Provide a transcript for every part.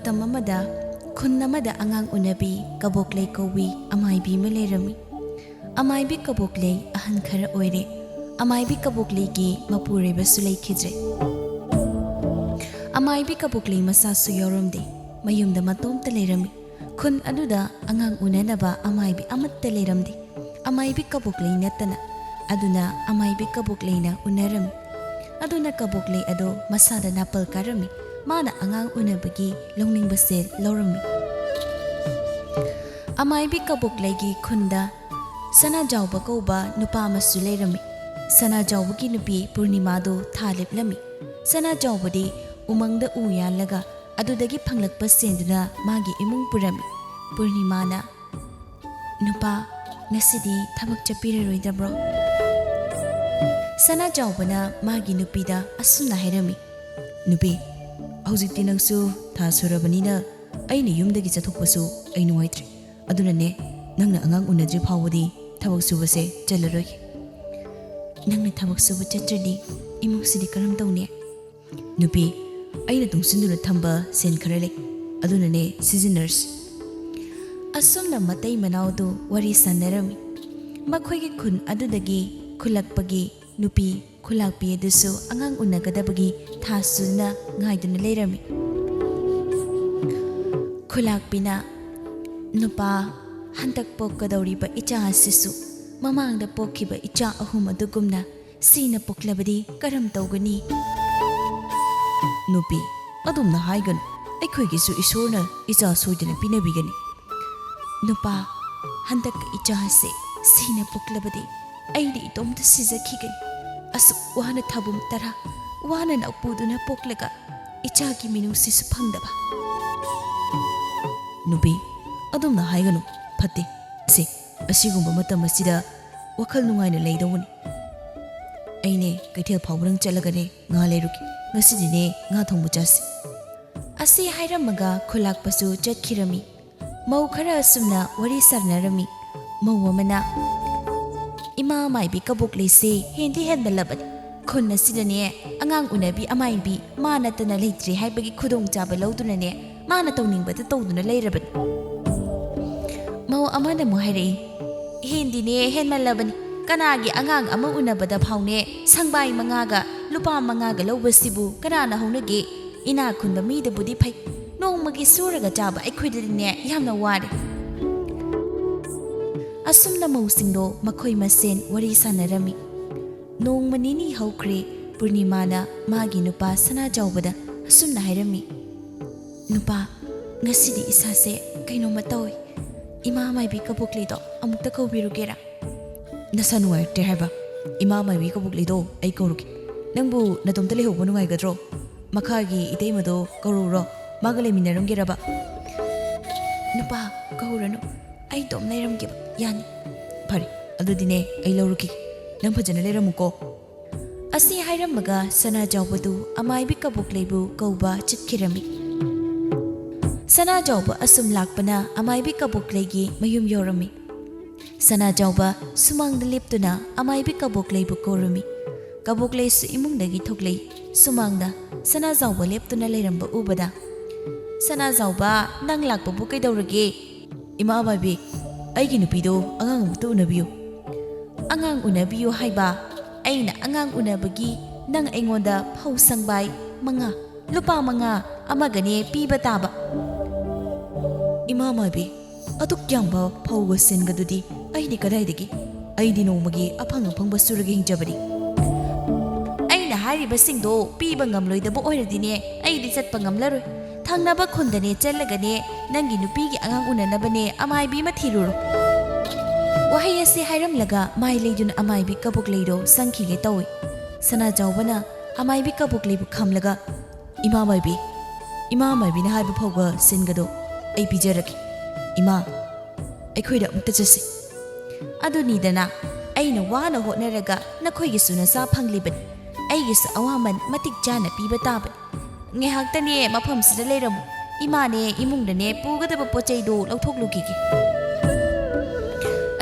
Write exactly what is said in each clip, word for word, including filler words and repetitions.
ꯃꯇꯝ ꯑꯃꯗ ꯈꯨꯟ ꯑꯃꯗ ꯑꯉꯥꯡ ꯎꯅꯕꯤ ꯀꯕꯣꯛꯂꯩ ꯀꯧꯕꯤ ꯑꯃꯥꯏꯕꯤ ꯑꯃ ꯂꯩꯔꯝꯃꯤ꯫ ꯑꯃꯥꯏꯕꯤ ꯀꯕꯣꯛꯂꯩ ꯑꯍꯟ ꯈꯔ ꯑꯣꯏꯔꯦ꯫ ꯑꯃꯥꯏꯕꯤ ꯀꯕꯣꯛꯂꯩꯒꯤ ꯃꯄꯨꯔꯣꯏꯕꯁꯨ ꯂꯩꯈꯤꯗ꯭ꯔꯦ꯫ ꯑꯃꯥꯏꯕꯤ ꯀꯕꯣꯛꯂꯩ ꯃꯆꯥꯁꯨ ꯌꯥꯎꯔꯝꯗꯦ꯫ ꯃꯌꯨꯝꯗ ꯃꯇꯣꯝꯇ ꯂꯩꯔꯝꯃꯤ꯫ ꯈꯨꯟ ꯑꯗꯨꯗ ꯑꯉꯥꯡ ꯎꯅꯅꯕ ꯑꯃꯥꯏꯕꯤ ꯑꯃꯠꯇ ꯂꯩꯔꯝꯗꯦ꯫ ꯑꯃꯥꯏꯕꯤ ꯀꯕꯣꯛꯂꯩ ꯅꯠꯇꯅ꯫ ꯑꯗꯨꯅ ꯑꯃꯥꯏꯕꯤ ꯀꯕꯣꯛꯂꯩꯅ ꯎꯅꯔꯝꯃꯤ꯫ ꯑꯗꯨꯅ ꯀꯕꯣꯛꯂꯩ ꯑꯗꯣ ꯃꯁꯥꯗ ꯅꯥꯄꯜ ꯀꯥꯔꯝꯃꯤ꯫ ꯃꯥꯅ ꯑꯉꯥꯡ ꯎꯅꯕꯒꯤ ꯂꯧꯅꯤꯡꯕꯁꯦ ꯂꯧꯔꯝꯃꯤ꯫ ꯑꯃꯥꯏꯕꯤ ꯀꯕꯣꯛꯂꯩꯒꯤ ꯈꯨꯟꯗ ꯁꯅꯥꯖꯥꯎꯕ ꯀꯧꯕ ꯅꯨꯄꯥ ꯑꯃꯁꯨ ꯂꯩꯔꯝꯃꯤ꯫ ꯁꯅꯥꯖꯥꯎꯕꯒꯤ ꯅꯨꯄꯤ ꯄꯨꯔꯅꯤꯃꯥꯗꯨ ꯊꯥ ꯂꯦꯞꯂꯝꯃꯤ꯫ ꯁꯅꯥꯖꯥꯎꯕꯗꯤ ꯎꯃꯪꯗ ꯎ ꯌꯥꯜꯂꯒ ꯑꯗꯨꯗꯒꯤ ꯐꯪꯂꯛꯄ ꯁꯦꯟꯗꯨꯅ ꯃꯥꯒꯤ ꯏꯃꯨꯡ ꯄꯨꯔꯝꯃꯤ꯫ ꯄꯨꯔꯅꯤꯃꯥꯅ, "ꯅꯨꯄꯥ, ꯉꯁꯤꯗꯤ ꯊꯕꯛ ꯆꯠꯄꯤꯔꯔꯣꯏꯗꯕ꯭ꯔꯣ?" ꯁꯅꯥꯖꯥꯎꯕꯅ ꯃꯥꯒꯤ ꯅꯨꯄꯤꯗ ꯑꯁꯨꯝꯅ ꯍꯥꯏꯔꯝꯃꯤ, "ꯅꯨꯄꯤ, ꯍꯧꯖꯤꯛꯇꯤ ꯅꯪꯁꯨ ꯊꯥ ꯁꯨꯔꯕꯅꯤꯅ ꯑꯩꯅ ꯌꯨꯝꯗꯒꯤ ꯆꯠꯊꯣꯛꯄꯁꯨ ꯑꯩ ꯅꯨꯡꯉꯥꯏꯇ꯭ꯔꯦ꯫ ꯑꯗꯨꯅꯅꯦ, ꯅꯪꯅ ꯑꯉꯥꯡ ꯎꯅꯗ꯭ꯔꯤ ꯐꯥꯎꯕꯗꯤ ꯊꯕꯛ ꯁꯨꯕꯁꯦ ꯆꯠꯂꯔꯣꯏꯒꯦ꯫ ꯅꯪꯅ ꯊꯕꯛ ꯁꯨꯕ ꯆꯠꯇ꯭ꯔꯗꯤ ꯏꯃꯨꯡꯁꯤꯗꯤ ꯀꯔꯝ ꯇꯧꯅꯤ?" "ꯅꯨꯄꯤ, ꯑꯩꯅ ꯇꯨꯡꯁꯤꯟꯗꯨꯅ ꯊꯝꯕ ꯁꯦꯟ ꯈꯔ ꯂꯩ, ꯑꯗꯨꯅꯅꯦ ꯁꯤꯖꯤꯟꯅꯔꯁꯤ꯫" ꯑꯁꯨꯝꯅ ꯃꯇꯩ ꯃꯅꯥꯎꯗꯨ ꯋꯥꯔꯤ ꯁꯥꯟꯅꯔꯝꯃꯤ꯫ ꯃꯈꯣꯏꯒꯤ ꯈꯨꯟ ꯑꯗꯨꯗꯒꯤ ꯈꯨꯜꯂꯛꯄꯒꯤ ꯅꯨꯄꯤ ꯈꯨꯂꯥꯛꯄꯤ ꯑꯗꯨꯁꯨ ꯑꯉꯥꯡ ꯎꯅꯒꯗꯕꯒꯤ ꯊꯥ ꯁꯨꯗꯨꯅ ꯉꯥꯏꯗꯨꯅ ꯂꯩꯔꯝꯃꯤ꯫ ꯈꯨꯂꯥꯛꯄꯤꯅ, "ꯅꯨꯄꯥ, ꯍꯟꯗꯛ ꯄꯣꯛꯀꯗꯧꯔꯤꯕ ꯏꯆꯥ ꯑꯁꯤꯁꯨ ꯃꯃꯥꯡꯗ ꯄꯣꯛꯈꯤꯕ ꯏꯆꯥ ꯑꯍꯨꯝ ꯑꯗꯨꯒꯨꯝꯅ ꯁꯤꯅ ꯄꯣꯛꯂꯕꯗꯤ ꯀꯔꯝ ꯇꯧꯒꯅꯤ?" "ꯅꯨꯄꯤ, ꯑꯗꯨꯝꯅ ꯍꯥꯏꯒꯅꯨ꯫ ꯑꯩꯈꯣꯏꯒꯤꯁꯨ ꯏꯁꯣꯔꯅ ꯏꯆꯥ ꯁꯣꯏꯗꯅ ꯄꯤꯅꯕꯤꯒꯅꯤ꯫ ꯅꯨꯄꯥ, ꯍꯟꯗꯛꯀ ꯏꯆꯥꯁꯦ ꯁꯤꯅ ꯄꯣꯛꯂꯕꯗꯤ ꯑꯩꯗꯤ ꯏꯇꯣꯝꯇ ꯁꯤꯖꯈꯤꯒꯅꯤ꯫ ꯑꯁꯨꯛ ꯋꯥꯅ ꯊꯥꯕꯨꯝ ꯇꯔꯥ ꯋꯥꯅ ꯅꯧꯄꯨꯗꯨꯅ ꯄꯣꯛꯂꯒ ꯏꯆꯥꯒꯤ ꯃꯤꯅꯨꯡꯁꯤꯁꯨ ꯐꯪꯗꯕ꯫" "ꯅꯨꯄꯤ, ꯑꯗꯨꯝꯅ ꯍꯥꯏꯒꯅꯨ꯫ ꯐꯠꯇꯦ꯫ ꯁꯦ, ꯑꯁꯤꯒꯨꯝꯕ ꯃꯇꯝ ꯑꯁꯤꯗ ꯋꯥꯈꯜ ꯅꯨꯡꯉꯥꯏꯅ ꯂꯩꯗꯧꯕꯅꯤ꯫ ꯑꯩꯅꯦ ꯀꯩꯊꯦꯜ ꯐꯥꯎꯕꯗꯪ ꯆꯠꯂꯒꯅꯦ ꯉꯥ ꯂꯩꯔꯨꯒꯦ꯫ ꯉꯁꯤꯗꯤꯅꯦ ꯉꯥ ꯊꯣꯡꯕ ꯆꯥꯁꯤ꯫" ꯑꯁꯤ ꯍꯥꯏꯔꯝꯃꯒ ꯈꯨꯂꯥꯛꯄꯁꯨ ꯆꯠꯈꯤꯔꯝꯃꯤ꯫ ꯃꯧ ꯈꯔ ꯑꯁꯨꯝꯅ ꯋꯥꯔꯤ ꯁꯥꯟꯅꯔꯝꯃꯤ꯫ ꯃꯧ ꯑꯃꯅ, "ꯏꯃꯥ ꯃꯥꯏꯕꯤ ꯀꯕꯣꯛꯂꯩꯁꯦ ꯍꯦꯟꯗꯤ ꯍꯦꯟꯃꯜꯂꯕꯅꯤ꯫ ꯈꯨꯟ ꯑꯁꯤꯗꯅꯦ ꯑꯉꯥꯡ ꯎꯅꯕꯤ ꯑꯃꯥꯏꯕꯤ ꯃꯥ ꯅꯠꯇꯅ ꯂꯩꯇ꯭ꯔꯦ ꯍꯥꯏꯕꯒꯤ ꯈꯨꯗꯣꯡꯆꯥꯕ ꯂꯧꯗꯨꯅꯅꯦ ꯃꯥꯅ ꯇꯧꯅꯤꯡꯕꯗ ꯇꯧꯗꯨꯅ ꯂꯩꯔꯕꯅꯤ꯫ ꯃꯧ ꯑꯃꯅ ꯑꯃꯨꯛ ꯍꯥꯏꯔꯛꯏ, "ꯍꯦꯟꯗꯤꯅꯦ, ꯍꯦꯟꯃꯜꯂꯕꯅꯤ꯫ ꯀꯅꯥꯒꯤ ꯑꯉꯥꯡ ꯑꯃ ꯎꯅꯕꯗ ꯐꯥꯎꯅꯦ ꯁꯪꯕꯥꯏ ꯃꯉꯥꯒ ꯂꯨꯄꯥ ꯃꯉꯥꯒ ꯂꯧꯕꯁꯤꯕꯨ ꯀꯅꯥꯅ ꯍꯧꯅꯒꯦ? ꯏꯅꯥꯛ ꯈꯨꯟꯕ ꯃꯤꯗꯕꯨꯗꯤ ꯐꯩ, ꯅꯣꯡꯃꯒꯤ ꯁꯨꯔꯒ ꯆꯥꯕ ꯑꯩꯈꯣꯏꯗꯗꯤꯅꯦ ꯌꯥꯝꯅ ꯋꯥꯔꯦ꯫" ꯑꯁꯨꯝꯅ ꯃꯧꯁꯤꯡꯗꯣ ꯃꯈꯣꯏ ꯃꯁꯦꯟ ꯋꯥꯔꯤ ꯁꯥꯟꯅꯔꯝꯃꯤ꯫ ꯅꯣꯡꯃ ꯅꯤꯅꯤ ꯍꯧꯈ꯭ꯔꯦ꯫ ꯄꯨꯔꯅꯤꯃꯥꯅ ꯃꯥꯒꯤ ꯅꯨꯄꯥ ꯁꯅꯥꯖꯥꯎꯕꯗ ꯑꯁꯨꯝꯅ ꯍꯥꯏꯔꯝꯃꯤ, "ꯅꯨꯄꯥ, ꯉꯁꯤꯗꯤ ꯏꯁꯥꯁꯦ ꯀꯩꯅꯣꯝꯃ ꯇꯧꯏ꯫ ꯏꯃꯥ ꯃꯥꯏꯕꯤ ꯀꯕꯣꯛꯂꯩꯗꯣ ꯑꯃꯨꯛꯇ ꯀꯧꯕꯤꯔꯨꯒꯦꯔꯥ?" "ꯅꯁꯥ ꯅꯨꯡꯉꯥꯏꯔꯛꯇ꯭ꯔꯦ ꯍꯥꯏꯕ? ꯏꯃꯥ ꯃꯥꯏꯕꯤ ꯀꯕꯣꯛꯂꯩꯗꯣ ꯑꯩ ꯀꯧꯔꯨꯒꯦ꯫ ꯅꯪꯕꯨ ꯅꯇꯣꯝꯇ ꯂꯩꯍꯧꯕ ꯅꯨꯡꯉꯥꯏꯒꯗ꯭ꯔꯣ? ꯃꯈꯥꯒꯤ ꯏꯇꯩꯃꯗꯣ ꯀꯧꯔꯨꯔꯣ, ꯃꯥꯒ ꯂꯩꯃꯤꯟꯅꯔꯝꯒꯦꯔꯕ?" "ꯅꯨꯄꯥ, ꯀꯧꯔꯨꯔꯅꯨ꯫ ꯑꯩ ꯏꯇꯣꯝ ꯂꯩꯔꯝꯒꯦꯕ꯫ ꯌꯥꯅꯤ꯫" "ꯐꯔꯦ, ꯑꯗꯨꯗꯤꯅꯦ, ꯑꯩ ꯂꯧꯔꯨꯈꯤꯒꯦ꯫ ꯅꯪ ꯐꯖꯅ ꯂꯩꯔꯝꯃꯨꯀꯣ꯫" ꯑꯁꯤ ꯍꯥꯏꯔꯝꯃꯒ ꯁꯅꯥꯖꯥꯎꯕꯗꯨ ꯑꯃꯥꯏꯕꯤ ꯀꯕꯣꯛꯂꯩꯕꯨ ꯀꯧꯕ ꯆꯠꯈꯤꯔꯝꯃꯤ꯫ ꯁꯅꯥꯖꯥꯎꯕ ꯑꯁꯨꯝ ꯂꯥꯛꯄꯅ ꯑꯃꯥꯏꯕꯤ ꯀꯕꯣꯛꯂꯩꯒꯤ ꯃꯌꯨꯝ ꯌꯧꯔꯝꯃꯤ꯫ ꯁꯅꯥꯖꯥꯎꯕ ꯁꯨꯃꯥꯡꯗ ꯂꯦꯞꯇꯨꯅ ꯑꯃꯥꯏꯕꯤ ꯀꯕꯣꯛꯂꯩꯕꯨ ꯀꯧꯔꯝꯃꯤ꯫ ꯀꯕꯣꯛꯂꯩꯁꯨ ꯏꯃꯨꯡꯗꯒꯤ ꯊꯣꯛꯂꯛꯏ꯫ ꯁꯨꯃꯥꯡꯗ ꯁꯅꯥꯖꯥꯎꯕ ꯂꯦꯞꯇꯨꯅ ꯂꯩꯔꯝꯕ ꯎꯕꯗ, "ꯁꯅꯥꯖꯥꯎꯕ, ꯅꯪ ꯂꯥꯛꯄꯕꯨ ꯀꯩꯗꯧꯔꯒꯦ?" "ꯏꯃꯥ ꯑꯃꯥꯏꯕꯤ, ꯑꯩꯒꯤ ꯅꯨꯄꯤꯗꯣ ꯑꯉꯥꯡ ꯑꯃꯨꯛꯇ ꯎꯅꯕꯤꯌꯨ꯫" "ꯑꯉꯥꯡ ꯎꯅꯕꯤꯌꯨ ꯍꯥꯏꯕ? ꯑꯩꯅ ꯑꯉꯥꯡ ꯎꯅꯕꯒꯤ ꯅꯪ ꯑꯩꯉꯣꯟꯗ ꯐꯧ ꯁꯪꯕꯥꯏ ꯃꯉꯥ, ꯂꯨꯄꯥ ꯃꯉꯥ ꯑꯃꯒꯅꯦ ꯄꯤꯕ ꯇꯥꯕ꯫" "ꯏꯃꯥ ꯃꯥꯏꯕꯤ, ꯑꯗꯨꯛ ꯌꯥꯝꯕ ꯐꯧꯒ ꯁꯤꯟꯒꯗꯨꯗꯤ ꯑꯩꯗꯤ ꯀꯗꯥꯏꯗꯒꯤ? ꯑꯩꯗꯤ ꯅꯣꯡꯃꯒꯤ ꯑꯐꯪ ꯑꯐꯪꯕ ꯁꯨꯔꯒ ꯍꯤꯡꯖꯕꯅꯤ꯫" "ꯑꯩꯅ ꯍꯥꯏꯔꯤꯕꯁꯤꯡꯗꯣ ꯄꯤꯕ ꯉꯝꯂꯣꯏꯗꯕ ꯑꯣꯏꯔꯗꯤꯅꯦ, ꯑꯩꯗꯤ ꯆꯠꯄ ꯉꯝꯂꯔꯣꯏ꯫ ꯊꯪꯅꯕ ꯈꯨꯟꯗꯅꯦ ꯆꯠꯂꯒꯅꯦ, ꯅꯪꯒꯤ ꯅꯨꯄꯤꯒꯤ ꯑꯉꯥꯡ ꯎꯅꯅꯕꯅꯦ ꯑꯃꯥꯏꯕꯤ ꯑꯃ ꯊꯤꯔꯨꯔꯣ꯫" ꯋꯥꯍꯩ ꯑꯁꯤ ꯍꯥꯏꯔꯝꯂꯒ ꯃꯥꯏ ꯂꯩꯗꯨꯅ ꯑꯃꯥꯏꯕꯤ ꯀꯕꯣꯛꯂꯩꯗꯣ ꯆꯪꯈꯤꯒꯦ ꯇꯧꯏ꯫ ꯁꯅꯥꯖꯥꯎꯕꯅ ꯑꯃꯥꯏꯕꯤ ꯀꯕꯣꯛꯂꯩꯕꯨ ꯈꯝꯂꯒ, "ꯏꯃꯥ ꯃꯥꯏꯕꯤ, ꯏꯃꯥ ꯃꯥꯏꯕꯤꯅ ꯍꯥꯏꯕ ꯐꯧꯒ ꯁꯤꯟꯒꯗꯣ ꯑꯩ ꯄꯤꯖꯔꯒꯦ꯫ ꯏꯃꯥ, ꯑꯩꯈꯣꯏꯗ ꯑꯃꯨꯛꯇ ꯆꯠꯁꯤ꯫" "ꯑꯗꯨꯅꯤꯗꯅ, ꯑꯩꯅ ꯋꯥꯅ ꯍꯣꯠꯅꯔꯒ ꯅꯈꯣꯏꯒꯤꯁꯨ ꯅꯆꯥ ꯐꯪꯂꯤꯕꯅꯤ꯫ ꯑꯩꯒꯤꯁꯨ ꯑꯋꯥꯃꯟ ꯃꯇꯤꯛ ꯆꯥꯅ ꯄꯤꯕ ꯇꯥꯕꯅꯤ꯫ ꯉꯥꯏꯍꯥꯛꯇꯅꯦ ꯃꯐꯝꯁꯤꯗ ꯂꯩꯔꯝꯃꯨ꯫ ꯏꯃꯥꯅꯦ ꯏꯃꯨꯡꯗꯅꯦ ꯄꯨꯒꯗꯕ ꯄꯣꯠ ꯆꯩꯗꯨ ꯂꯧꯊꯣꯛꯂꯨꯈꯤꯒꯦ꯫"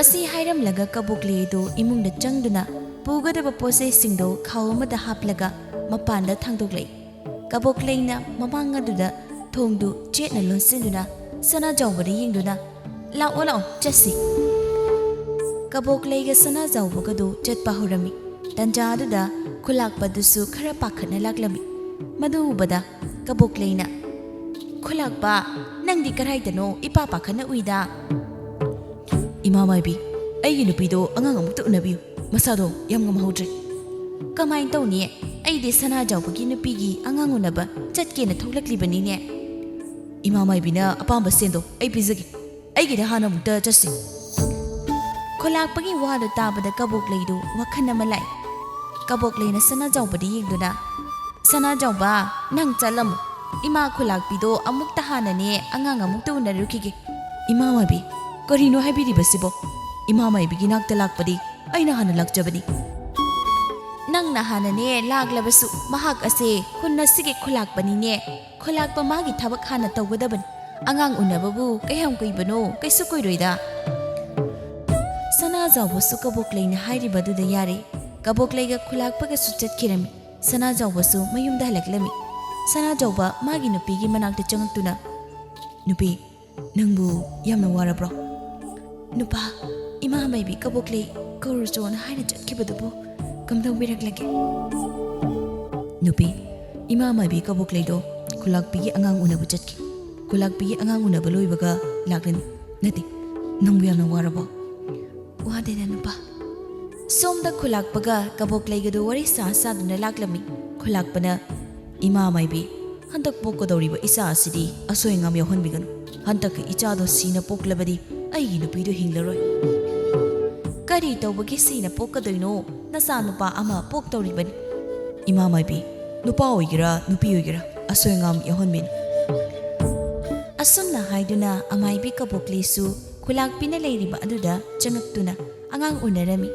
ꯑꯁꯤ ꯍꯥꯏꯔꯝꯂꯒ ꯀꯕꯣꯛꯂꯩꯗꯨ ꯏꯃꯨꯡꯗ ꯆꯪꯗꯨꯅ ꯄꯨꯒꯗꯕ ꯄꯣꯠ ꯆꯩꯁꯤꯡꯗꯨ ꯈꯥꯎ ꯑꯃꯗ ꯍꯥꯞꯂꯒ ꯃꯄꯥꯟꯗ ꯊꯥꯡꯗꯣꯛꯂꯛꯏ꯫ ꯀꯕꯣꯛꯂꯩꯅ ꯃꯃꯥꯡ ꯑꯗꯨꯗ ꯊꯣꯡꯗꯨ ꯆꯦꯠꯅ ꯂꯣꯟꯁꯤꯟꯗꯨꯅ ꯁꯅꯥꯖꯥꯎꯕꯗ ꯌꯦꯡꯗꯨꯅ, "ꯂꯥꯛꯑꯣ, ꯂꯥꯛꯑꯣ, ꯆꯠꯁꯤ꯫" ꯀꯕꯣꯛꯂꯩꯒ ꯁꯅꯥꯖꯥꯎꯕꯒꯗꯨ ꯆꯠꯄ ꯍꯧꯔꯝꯃꯤ꯫ ꯇꯟꯖꯥ ꯑꯗꯨꯗ ꯈꯨꯂꯥꯛꯄꯗꯨꯁꯨ ꯈꯔ ꯄꯥꯈꯠꯅ ꯂꯥꯛꯂꯝꯃꯤ꯫ ꯃꯗꯨ ꯎꯕꯗ ꯀꯕꯣꯛꯂꯩꯅ, "ꯈꯨꯂꯥꯛꯄ, ꯅꯪꯗꯤ ꯀꯔꯥꯏꯗꯅꯣ ꯏꯄꯥ ꯄꯥꯈꯠꯅ ꯎꯏꯗ?" "ꯏꯃꯥ ꯃꯥꯏꯕꯤ, ꯑꯩꯒꯤ ꯅꯨꯄꯤꯗꯣ ꯑꯉꯥꯡ ꯑꯃꯨꯛꯇ ꯎꯅꯕꯤꯌꯨ꯫ ꯃꯁꯥꯗꯣ ꯌꯥꯝ ꯉꯝꯍꯧꯗ꯭ꯔꯦ꯫" "ꯀꯃꯥꯏꯅ ꯇꯧꯅꯤ? ꯑꯩꯗꯤ ꯁꯅꯥꯖꯥꯎꯕꯒꯤ ꯅꯨꯄꯤꯒꯤ ꯑꯉꯥꯡ ꯎꯅꯕ ꯆꯠꯀꯦꯅ ꯊꯣꯛꯂꯛꯂꯤꯕꯅꯤꯅꯦ꯫" "ꯏꯃꯥ ꯃꯥꯏꯕꯤꯅ ꯑꯄꯥꯝꯕ ꯁꯦꯟꯗꯣ ꯑꯩ ꯄꯤꯖꯒꯦ꯫ ꯑꯩꯒꯤꯗ ꯍꯥꯟꯅ ꯑꯃꯨꯛꯇ ꯆꯠꯁꯤ꯫" ꯈꯣꯂꯥꯛꯄꯒꯤ ꯋꯥꯗꯨ ꯇꯥꯕꯗ ꯀꯕꯣꯛꯂꯩꯗꯨ ꯋꯥꯈꯜ ꯑꯃ ꯂꯥꯛꯏ꯫ ꯀꯕꯣꯛꯂꯩꯅ ꯁꯅꯥꯖꯥꯎꯕꯗ ꯌꯦꯡꯗꯨꯅ, "ꯁꯅꯥꯖꯥꯎꯕ, ꯅꯪ ꯆꯠꯂꯝꯃꯨ꯫ ꯏꯃꯥ ꯈꯨꯂꯥꯛꯄꯤꯗꯣ ꯑꯃꯨꯛꯇ ꯍꯥꯟꯅꯅꯦ ꯑꯉꯥꯡ ꯑꯃꯨꯛꯇ ꯎꯅꯔꯨꯈꯤꯒꯦ꯫" "ꯏꯃꯥ ꯃꯥꯏꯕꯤ, ꯀꯔꯤꯅꯣ ꯍꯥꯏꯕꯤꯔꯤꯕꯁꯤꯕꯣ? ꯏꯃꯥ ꯃꯥꯏꯕꯤꯒꯤ ꯅꯥꯛꯇ ꯂꯥꯛꯄꯗꯤ ꯑꯩꯅ ꯍꯥꯟꯅ ꯂꯥꯛꯆꯕꯅꯤ꯫" "ꯅꯪꯅ ꯍꯥꯟꯅꯅꯦ ꯂꯥꯛꯂꯕꯁꯨ ꯃꯍꯥꯛ ꯑꯁꯦ ꯈꯨꯟ ꯑꯁꯤꯒꯤ ꯈꯨꯂꯥꯛꯄꯅꯤꯅꯦ꯫ ꯈꯨꯂꯥꯛꯄ ꯃꯥꯒꯤ ꯊꯕꯛ ꯍꯥꯟꯅ ꯇꯧꯒꯗꯕꯅꯤ꯫ ꯑꯉꯥꯡ ꯎꯅꯕꯕꯨ ꯀꯌꯥꯝ ꯀꯨꯏꯕꯅꯣ? ꯀꯩꯁꯨ ꯀꯨꯏꯔꯣꯏꯗ꯫" ꯁꯅꯥꯖꯥꯎꯕꯁꯨ ꯀꯕꯣꯛꯂꯩꯅ ꯍꯥꯏꯔꯤꯕꯗꯨꯗ ꯌꯥꯔꯦ꯫ ꯀꯕꯣꯛꯂꯩꯒ ꯈꯨꯂꯥꯛꯄꯒꯁꯨ ꯆꯠꯈꯤꯔꯝꯃꯤ꯫ ꯁꯅꯥꯖꯥꯎꯕꯁꯨ ꯃꯌꯨꯝꯗ ꯍꯜꯂꯛꯂꯝꯃꯤ꯫ ꯁꯅꯥꯖꯥꯎꯕ ꯃꯥꯒꯤ ꯅꯨꯄꯤꯒꯤ ꯃꯅꯥꯛꯇ ꯆꯪꯉꯛꯇꯨꯅ, "ꯅꯨꯄꯤ, ꯅꯪꯕꯨ ꯌꯥꯝꯅ ꯋꯥꯔꯕ꯭ꯔꯣ?" "ꯅꯨꯄꯥ, ꯏꯃꯥ ꯃꯥꯏꯕꯤ ꯀꯕꯣꯛꯂꯩ ꯀꯧꯔꯨꯆꯣꯅ ꯍꯥꯏꯅ ꯆꯠꯈꯤꯕꯗꯨꯕꯨ ꯀꯝꯗꯧꯕꯤꯔꯛꯂꯒꯦ?" "ꯅꯨꯄꯤ, ꯏꯃꯥ ꯃꯥꯏꯕꯤ ꯀꯕꯣꯛꯂꯩꯗꯣ ꯈꯨꯂꯥꯛꯄꯤꯒꯤ ꯑꯉꯥꯡ ꯎꯅꯕ ꯆꯠꯈꯤ꯫ ꯈꯨꯂꯥꯛꯄꯤꯒꯤ ꯑꯉꯥꯡ ꯎꯅꯕ ꯂꯣꯏꯕꯒ ꯂꯥꯛꯂꯅꯤ꯫ ꯅꯠꯇꯦ, ꯅꯪꯕꯨ ꯌꯥꯝꯅ ꯋꯥꯔꯕꯣ?" "ꯋꯥꯗꯦꯗ ꯅꯨꯄꯥ꯫" ꯁꯣꯝꯗ ꯈꯨꯂꯥꯛꯄꯒ ꯀꯕꯣꯛꯂꯩꯒꯗꯨ ꯋꯥꯔꯤ ꯁꯥ ꯁꯥꯗꯨꯅ ꯂꯥꯛꯂꯝꯃꯤ꯫ ꯈꯨꯂꯥꯛꯄꯅ, "ꯏꯃꯥ ꯃꯥꯏꯕꯤ, ꯍꯟꯗꯛ ꯄꯣꯛꯀꯗꯧꯔꯤꯕ ꯏꯆꯥ ꯑꯁꯤꯗꯤ ꯑꯁꯣꯏ ꯑꯉꯥꯝ ꯌꯥꯎꯍꯟꯕꯤꯒꯅꯨ꯫ ꯍꯟꯗꯛꯀꯤ ꯏꯆꯥꯗꯣ ꯁꯤꯅ ꯄꯣꯛꯂꯕꯗꯤ ꯑꯩꯒꯤ ꯅꯨꯄꯤꯗꯨ ꯍꯤꯡꯂꯔꯣꯏ꯫" "ꯀꯔꯤ ꯇꯧꯕꯒꯤ ꯁꯤꯅ ꯄꯣꯛꯀꯗꯣꯏꯅꯣ? ꯅꯆꯥꯅꯨꯄꯥ ꯑꯃ ꯄꯣꯛꯇꯧꯔꯤꯕꯅꯤ꯫" "ꯏꯃꯥ ꯃꯥꯏꯕꯤ, ꯅꯨꯄꯥ ꯑꯣꯏꯒꯦꯔꯥ ꯅꯨꯄꯤ ꯑꯣꯏꯒꯦꯔꯥ ꯑꯁꯣꯏ ꯑꯉꯥꯝ ꯌꯥꯎꯍꯟꯕꯤꯅꯨ꯫" ꯑꯁꯨꯝꯅ ꯍꯥꯏꯗꯨꯅ ꯑꯃꯥꯏꯕꯤ ꯀꯕꯣꯛꯂꯩꯁꯨ ꯈꯨꯂꯥꯛꯄꯤꯅ ꯂꯩꯔꯤꯕ ꯑꯗꯨꯗ ꯆꯪꯉꯛꯇꯨꯅ ꯑꯉꯥꯡ ꯎꯅꯔꯝꯃꯤ꯫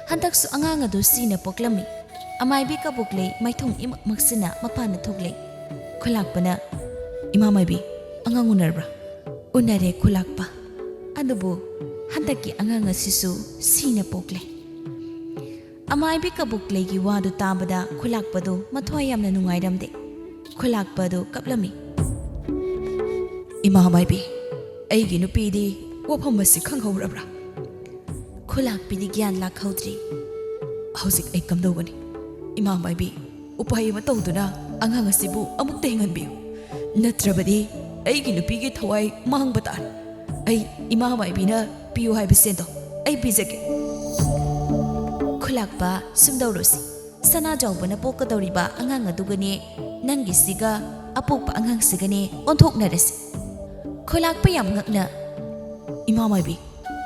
ꯍꯟꯗꯛꯁꯨ ꯑꯉꯥꯡ ꯑꯗꯨ ꯁꯤꯅ ꯄꯣꯛꯂꯝꯃꯤ꯫ ꯑꯃꯥꯏꯕꯤ ꯀꯕꯣꯛꯂꯩ ꯃꯥꯏꯊꯣꯡ ꯏꯃꯛ ꯃꯛꯁꯤꯟꯅ ꯃꯄꯥꯟꯗ ꯊꯣꯛꯂꯦ꯫ ꯈꯨꯂꯥꯛꯄꯅ, "ꯏꯃꯥ ꯃꯥꯏꯕꯤ, ꯑꯉꯥꯡ ꯎꯅꯔꯕ꯭ꯔꯥ?" "ꯎꯅꯔꯦ ꯈꯨꯂꯥꯛꯄ꯫ ꯑꯗꯨꯕꯨ ꯍꯟꯗꯛꯀꯤ ꯑꯉꯥꯡ ꯑꯁꯤꯁꯨ ꯁꯤꯅ ꯄꯣꯛꯂꯦ꯫" ꯑꯃꯥꯏꯕꯤ ꯀꯕꯣꯛꯂꯩꯒꯤ ꯋꯥꯗꯨ ꯇꯥꯕꯗ ꯈꯨꯂꯥꯛꯄꯗꯨ ꯃꯊ꯭ꯋꯥꯏ ꯌꯥꯝꯅ ꯅꯨꯡꯉꯥꯏꯔꯝꯗꯦ꯫ ꯈꯨꯂꯥꯛꯄ ꯑꯗꯨ ꯀꯞꯂꯝꯃꯤ꯫ "ꯏꯃꯥ ꯃꯥꯏꯕꯤ, ꯑꯩꯒꯤ ꯅꯨꯄꯤꯗꯤ ꯋꯥꯐꯝ ꯑꯁꯤ ꯈꯪꯍꯧꯔꯕ꯭ꯔꯥ?" ꯈꯨꯂꯥꯛꯄꯤꯗꯤ ꯒ꯭ꯌꯥꯟ ꯂꯥꯛꯍꯧꯗ꯭ꯔꯤ꯫ "ꯍꯧꯖꯤꯛ ꯑꯩ ꯀꯝꯗꯧꯒꯅꯤ? ꯏꯃꯥ ꯃꯥꯏꯕꯤ, ꯎꯄꯥꯏ ꯑꯃ ꯇꯧꯗꯨꯅ ꯑꯉꯥꯡ ꯑꯁꯤꯕꯨ ꯑꯃꯨꯛꯇ ꯍꯤꯡꯍꯟꯕꯤꯌꯨ꯫ ꯅꯠꯇ꯭ꯔꯕꯗꯤ ꯑꯩꯒꯤ ꯅꯨꯄꯤꯒꯤ ꯊꯋꯥꯏ ꯃꯥꯡꯕ ꯇꯥꯔꯦ꯫ ꯑꯩ ꯏꯃꯥ ꯃꯥꯏꯕꯤꯅ ꯄꯤꯌꯨ ꯍꯥꯏꯕ ꯁꯦꯟꯗꯣ ꯑꯩ ꯄꯤꯖꯒꯦ꯫" "ꯈꯨꯂꯥꯛꯄ, ꯁꯨꯝꯗꯧꯔꯣꯁꯤ꯫ ꯁꯅꯥꯖꯥꯎꯕꯅ ꯄꯣꯛꯀꯗꯧꯔꯤꯕ ꯑꯉꯥꯡ ꯑꯗꯨꯒꯅꯦ ꯅꯪꯒꯤꯁꯤꯒ ꯑꯄꯣꯛꯄ ꯑꯉꯥꯡꯁꯤꯒꯅꯦ ꯑꯣꯟꯊꯣꯛꯅꯔꯁꯤ꯫" ꯈꯨꯂꯥꯛꯄ ꯌꯥꯝ ꯉꯛꯅ, "ꯏꯃꯥ ꯃꯥꯏꯕꯤ,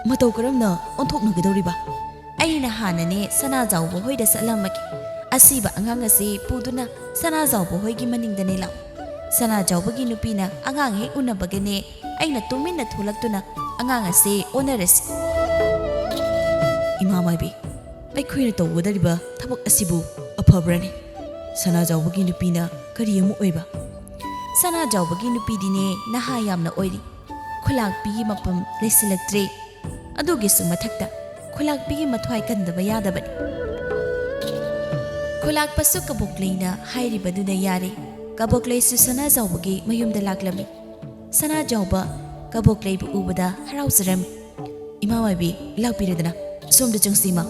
ꯃꯇꯧ ꯀꯔꯝꯅ ꯑꯣꯟꯊꯣꯛꯅꯒꯗꯧꯔꯤꯕ? ꯑꯩꯅ ꯍꯥꯟꯅꯅꯦ ꯁꯅꯥꯖꯥꯎꯕ ꯍꯣꯏꯗ ꯆꯠꯂꯝꯃꯒꯦ꯫ ꯑꯁꯤꯕ ꯑꯉꯥꯡ ꯑꯁꯤ ꯄꯨꯗꯨꯅ ꯁꯅꯥꯖꯥꯎꯕ ꯍꯣꯏꯒꯤ ꯃꯅꯤꯡꯗꯅꯦ ꯂꯥꯛꯎ꯫ ꯁꯅꯥꯖꯥꯎꯕꯒꯤ ꯅꯨꯄꯤꯅ ꯑꯉꯥꯡ ꯍꯦꯛ ꯎꯅꯕꯒꯅꯦ ꯑꯩꯅ ꯇꯨꯃꯤꯟꯅ ꯊꯣꯛꯂꯛꯇꯨꯅ ꯑꯉꯥꯡ ꯑꯁꯤ ꯑꯣꯟꯅꯔꯁꯤ꯫" "ꯏꯃꯥ ꯃꯥꯏꯕꯤ, ꯑꯩꯈꯣꯏꯅ ꯇꯧꯒꯗꯧꯔꯤꯕ ꯊꯕꯛ ꯑꯁꯤꯕꯨ ꯑꯐꯕ꯭ꯔꯅꯦ? ꯁꯅꯥꯖꯥꯎꯕꯒꯤ ꯅꯨꯄꯤꯅ ꯀꯔꯤ ꯑꯃꯨꯛ ꯑꯣꯏꯕ?" ꯁꯅꯥꯖꯥꯎꯕꯒꯤ ꯅꯨꯄꯤꯗꯤꯅꯦ ꯅꯍꯥ ꯌꯥꯝꯅ ꯑꯣꯏꯔꯤ꯫ ꯈꯨꯂꯥꯛꯄꯤꯒꯤ ꯃꯄꯝ ꯂꯩꯁꯤꯜꯂꯛꯇ꯭ꯔꯦ꯫ ꯑꯗꯨꯒꯤꯁꯨ ꯃꯊꯛꯇ ꯈꯨꯂꯥꯛꯄꯤꯒꯤ ꯃꯊ꯭ꯋꯥꯏ ꯀꯟꯗꯕ ꯌꯥꯗꯕꯅꯤ꯫ ꯈꯨꯂꯥꯛꯄꯁꯨ ꯀꯕꯣꯛꯂꯩꯅ ꯍꯥꯏꯔꯤꯕꯗꯨꯗ ꯌꯥꯔꯦ꯫ ꯀꯕꯣꯛꯂꯩꯁꯨ ꯁꯅꯥꯖꯥꯎꯕꯒꯤ ꯃꯌꯨꯝꯗ ꯂꯥꯛꯂꯝꯃꯤ꯫ ꯁꯅꯥꯖꯥꯎꯕ ꯀꯕꯣꯛꯂꯩꯕꯨ ꯎꯕꯗ ꯍꯔꯥꯎꯖꯔꯝꯃꯤ꯫ "ꯏꯃꯥ ꯃꯥꯏꯕꯤ, ꯂꯥꯛꯄꯤꯔꯗꯅ, ꯁꯣꯝꯗ ꯆꯪꯁꯤ, ꯏꯃꯥ꯫"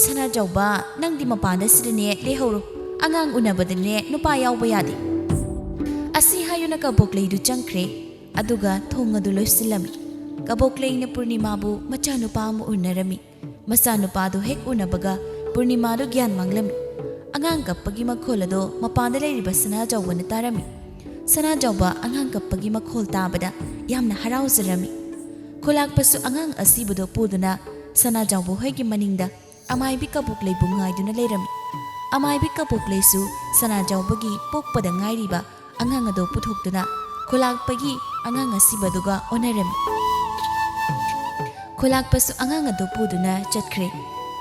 "ꯁꯅꯥꯖꯥꯎꯕ, ꯅꯪꯗꯤ ꯃꯄꯥꯟꯗ ꯁꯤꯗꯅꯦ ꯂꯩꯍꯧꯔꯣ꯫ ꯑꯉꯥꯡ ꯎꯅꯕꯗꯅꯦ ꯅꯨꯄꯥ ꯌꯥꯎꯕ ꯌꯥꯗꯦ꯫" ꯑꯁꯤ ꯍꯥꯏꯗꯨꯅ ꯀꯕꯣꯛꯂꯩꯗꯨ ꯆꯪꯈ꯭ꯔꯦ꯫ ꯑꯗꯨꯒ ꯊꯣꯡ ꯑꯗꯨ ꯂꯣꯏꯁꯤꯜꯂꯝꯃꯤ꯫ ꯀꯕꯣꯛꯂꯩꯅ ꯄꯨꯔꯅꯤꯃꯥꯕꯨ ꯃꯆꯥꯅꯨꯄꯥ ꯑꯃ ꯎꯅꯔꯝꯃꯤ꯫ ꯃꯆꯥꯅꯨꯄꯥꯗꯨ ꯍꯦꯛ ꯎꯅꯕꯒ ꯄꯨꯔꯅꯤꯃꯥꯗꯨ ꯒ꯭ꯌꯥꯟ ꯃꯥꯡꯂꯝꯃꯤ꯫ ꯑꯉꯥꯡ ꯀꯞꯄꯒꯤ ꯃꯈꯣꯜ ꯑꯗꯨ ꯃꯄꯥꯟꯗ ꯂꯩꯔꯤꯕ ꯁꯅꯥꯖꯥꯎꯕꯅ ꯇꯥꯔꯝꯃꯤ꯫ ꯁꯅꯥꯖꯥꯎꯕ ꯑꯉꯥꯡ ꯀꯞꯄꯒꯤ ꯃꯈꯣꯜ ꯇꯥꯕꯗ ꯌꯥꯝꯅ ꯍꯔꯥꯎꯖꯔꯝꯃꯤ꯫ ꯈꯨꯂꯥꯛꯄꯁꯨ ꯑꯉꯥꯡ ꯑꯁꯤꯕꯗꯨ ꯄꯨꯗꯨꯅ ꯁꯅꯥꯖꯥꯎꯕ ꯍꯣꯏꯒꯤ ꯃꯅꯤꯡꯗ ꯑꯃꯥꯏꯕꯤ ꯀꯕꯣꯛꯂꯩꯕꯨ ꯉꯥꯏꯗꯨꯅ ꯂꯩꯔꯝꯃꯤ꯫ ꯑꯃꯥꯏꯕꯤ ꯀꯕꯣꯛꯂꯩꯁꯨ ꯁꯅꯥꯖꯥꯎꯕꯒꯤ ꯄꯣꯛꯄꯗ ꯉꯥꯏꯔꯤꯕ ꯑꯉꯥꯡ ꯑꯗꯨ ꯄꯨꯊꯣꯛꯇꯨꯅ ꯈꯨꯂꯥꯛꯄꯒꯤ ꯑꯉꯥꯡ ꯑꯁꯤꯕꯗꯨꯒ ꯑꯣꯟꯅꯔꯝꯃꯤ꯫ ꯈꯨꯂꯥꯛꯄꯁꯨ ꯑꯉꯥꯡ ꯑꯗꯨ ꯄꯨꯗꯨꯅ ꯆꯠꯈ꯭ꯔꯦ꯫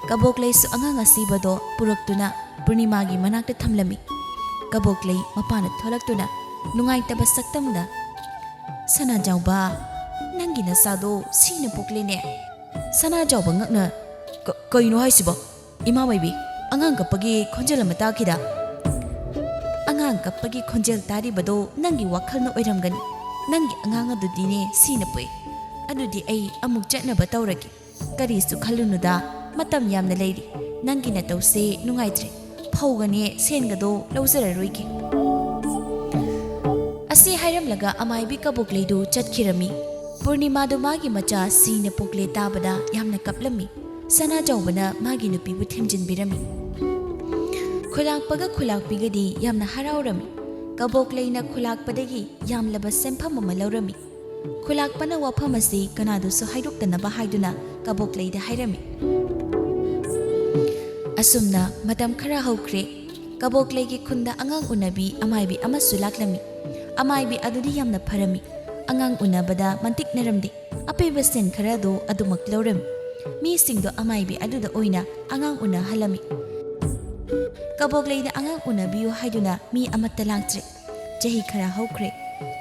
ꯀꯕꯣꯛꯂꯩꯁꯨ ꯑꯉꯥꯡ ꯑꯁꯤꯕꯗꯣ ꯄꯨꯔꯛꯇꯨꯅ ꯄꯨꯔꯅꯤꯃꯥꯒꯤ ꯃꯅꯥꯛꯇ ꯊꯝꯂꯝꯃꯤ꯫ ꯀꯕꯣꯛꯂꯩ ꯃꯄꯥꯟꯗ ꯊꯣꯛꯂꯛꯇꯨꯅ ꯅꯨꯡꯉꯥꯏꯇꯕ ꯁꯛꯇꯝꯗ, "ꯁꯅꯥꯖꯥꯎꯕ, ꯅꯪꯒꯤ ꯅꯆꯥꯗꯣ ꯁꯤꯅ ꯄꯣꯛꯂꯦꯅꯦ꯫" ꯁꯅꯥꯖꯥꯎꯕ ꯉꯛꯅ, "ꯀ-, ꯀꯩꯅꯣ ꯍꯥꯏꯁꯤꯕꯣ? ꯏꯃꯥ ꯃꯥꯏꯕꯤ, ꯑꯉꯥꯡ ꯀꯞꯄꯒꯤ ꯈꯣꯟꯖꯦꯜ ꯑꯃ ꯇꯥꯈꯤꯗ?" ꯑꯉꯥꯡ ꯀꯞꯄꯒꯤ ꯈꯣꯟꯖꯦꯜ ꯇꯥꯔꯤꯕꯗꯣ ꯅꯪꯒꯤ ꯋꯥꯈꯜꯅ ꯑꯣꯏꯔꯝꯒꯅꯤ꯫ ꯅꯪꯒꯤ ꯑꯉꯥꯡ ꯑꯗꯨꯗꯤꯅꯦ ꯁꯤꯅ ꯄꯣꯛꯏ꯫ ꯑꯗꯨꯗꯤ ꯑꯩ ꯑꯃꯨꯛ ꯆꯠꯅꯕ ꯇꯧꯔꯒꯦ꯫ ꯀꯔꯤꯁꯨ ꯈꯜꯂꯨꯅꯨꯗ, ꯃꯇꯝ ꯌꯥꯝꯅ ꯂꯩꯔꯤ꯫ ꯅꯪꯒꯤ ꯅꯇꯧꯁꯦ ꯅꯨꯡꯉꯥꯏꯇ꯭ꯔꯦ꯫ ꯐꯧꯒꯅꯦ ꯁꯦꯟꯒꯗꯣ ꯂꯧꯖꯔꯔꯣꯏꯒꯦ꯫ ꯑꯁꯤ ꯍꯥꯏꯔꯝꯂꯒ ꯑꯃꯥꯏꯕꯤ ꯀꯕꯣꯛꯂꯩꯗꯨ ꯆꯠꯈꯤꯔꯝꯃꯤ꯫ ꯄꯨꯔꯅꯤꯃꯥꯗꯨ ꯃꯥꯒꯤ ꯃꯆꯥ ꯁꯤꯅ ꯄꯣꯛꯂꯦ ꯇꯥꯕꯗ ꯌꯥꯝꯅ ꯀꯞꯂꯝꯃꯤ꯫ ꯁꯅꯥꯖꯥꯎꯕꯅ ꯃꯥꯒꯤ ꯅꯨꯄꯤꯕꯨ ꯊꯦꯝꯖꯤꯟꯕꯤꯔꯝꯃꯤ꯫ ꯈꯨꯂꯥꯛꯄꯒ ꯈꯨꯂꯥꯛꯄꯤꯒꯗꯤ ꯌꯥꯝꯅ ꯍꯔꯥꯎꯔꯝꯃꯤ꯫ ꯀꯕꯣꯛꯂꯩꯅ ꯈꯨꯂꯥꯛꯄꯗꯒꯤ ꯌꯥꯝꯂꯕ ꯁꯦꯟꯐꯝ ꯑꯃ ꯂꯧꯔꯝꯃꯤ꯫ ꯈꯨꯂꯥꯛꯄꯅ ꯋꯥꯐꯝ ꯑꯁꯤ ꯀꯅꯥꯗꯁꯨ ꯍꯥꯏꯗꯣꯛꯇꯅꯕ ꯍꯥꯏꯗꯨꯅ ꯀꯕꯣꯛꯂꯩꯗ ꯍꯥꯏꯔꯝꯃꯤ꯫ ꯑꯁꯨꯝꯅ ꯃꯇꯝ ꯈꯔ ꯍꯧꯈ꯭ꯔꯦ꯫ ꯀꯕꯣꯛꯂꯩꯒꯤ ꯈꯨꯟꯗ ꯑꯉꯥꯡ ꯎꯅꯕꯤ ꯑꯃꯥꯏꯕꯤ ꯑꯃꯁꯨ ꯂꯥꯛꯂꯝꯃꯤ꯫ ꯑꯃꯥꯏꯕꯤ ꯑꯗꯨꯗꯤ ꯌꯥꯝꯅ ꯐꯔꯝꯃꯤ꯫ ꯑꯉꯥꯡ ꯎꯅꯕꯗ ꯃꯟꯇꯤꯛꯅꯔꯝꯗꯦ꯫ ꯑꯄꯤꯕ ꯁꯦꯟ ꯈꯔ ꯑꯗꯨ ꯑꯗꯨꯃꯛ ꯂꯧꯔꯝꯃꯤ꯫ ꯃꯤꯁꯤꯡꯗꯣ ꯑꯃꯥꯏꯕꯤ ꯑꯗꯨꯗ ꯑꯣꯏꯅ ꯑꯉꯥꯡ ꯎꯅꯍꯜꯂꯝꯃꯤ꯫ ꯀꯕꯣꯛꯂꯩꯗ ꯑꯉꯥꯡ ꯎꯅꯕꯤꯌꯨ ꯍꯥꯏꯗꯨꯅ ꯃꯤ ꯑꯃꯠꯇ ꯂꯥꯛꯇ꯭ꯔꯦ꯫ ꯆꯍꯤ ꯈꯔ ꯍꯧꯈ꯭ꯔꯦ꯫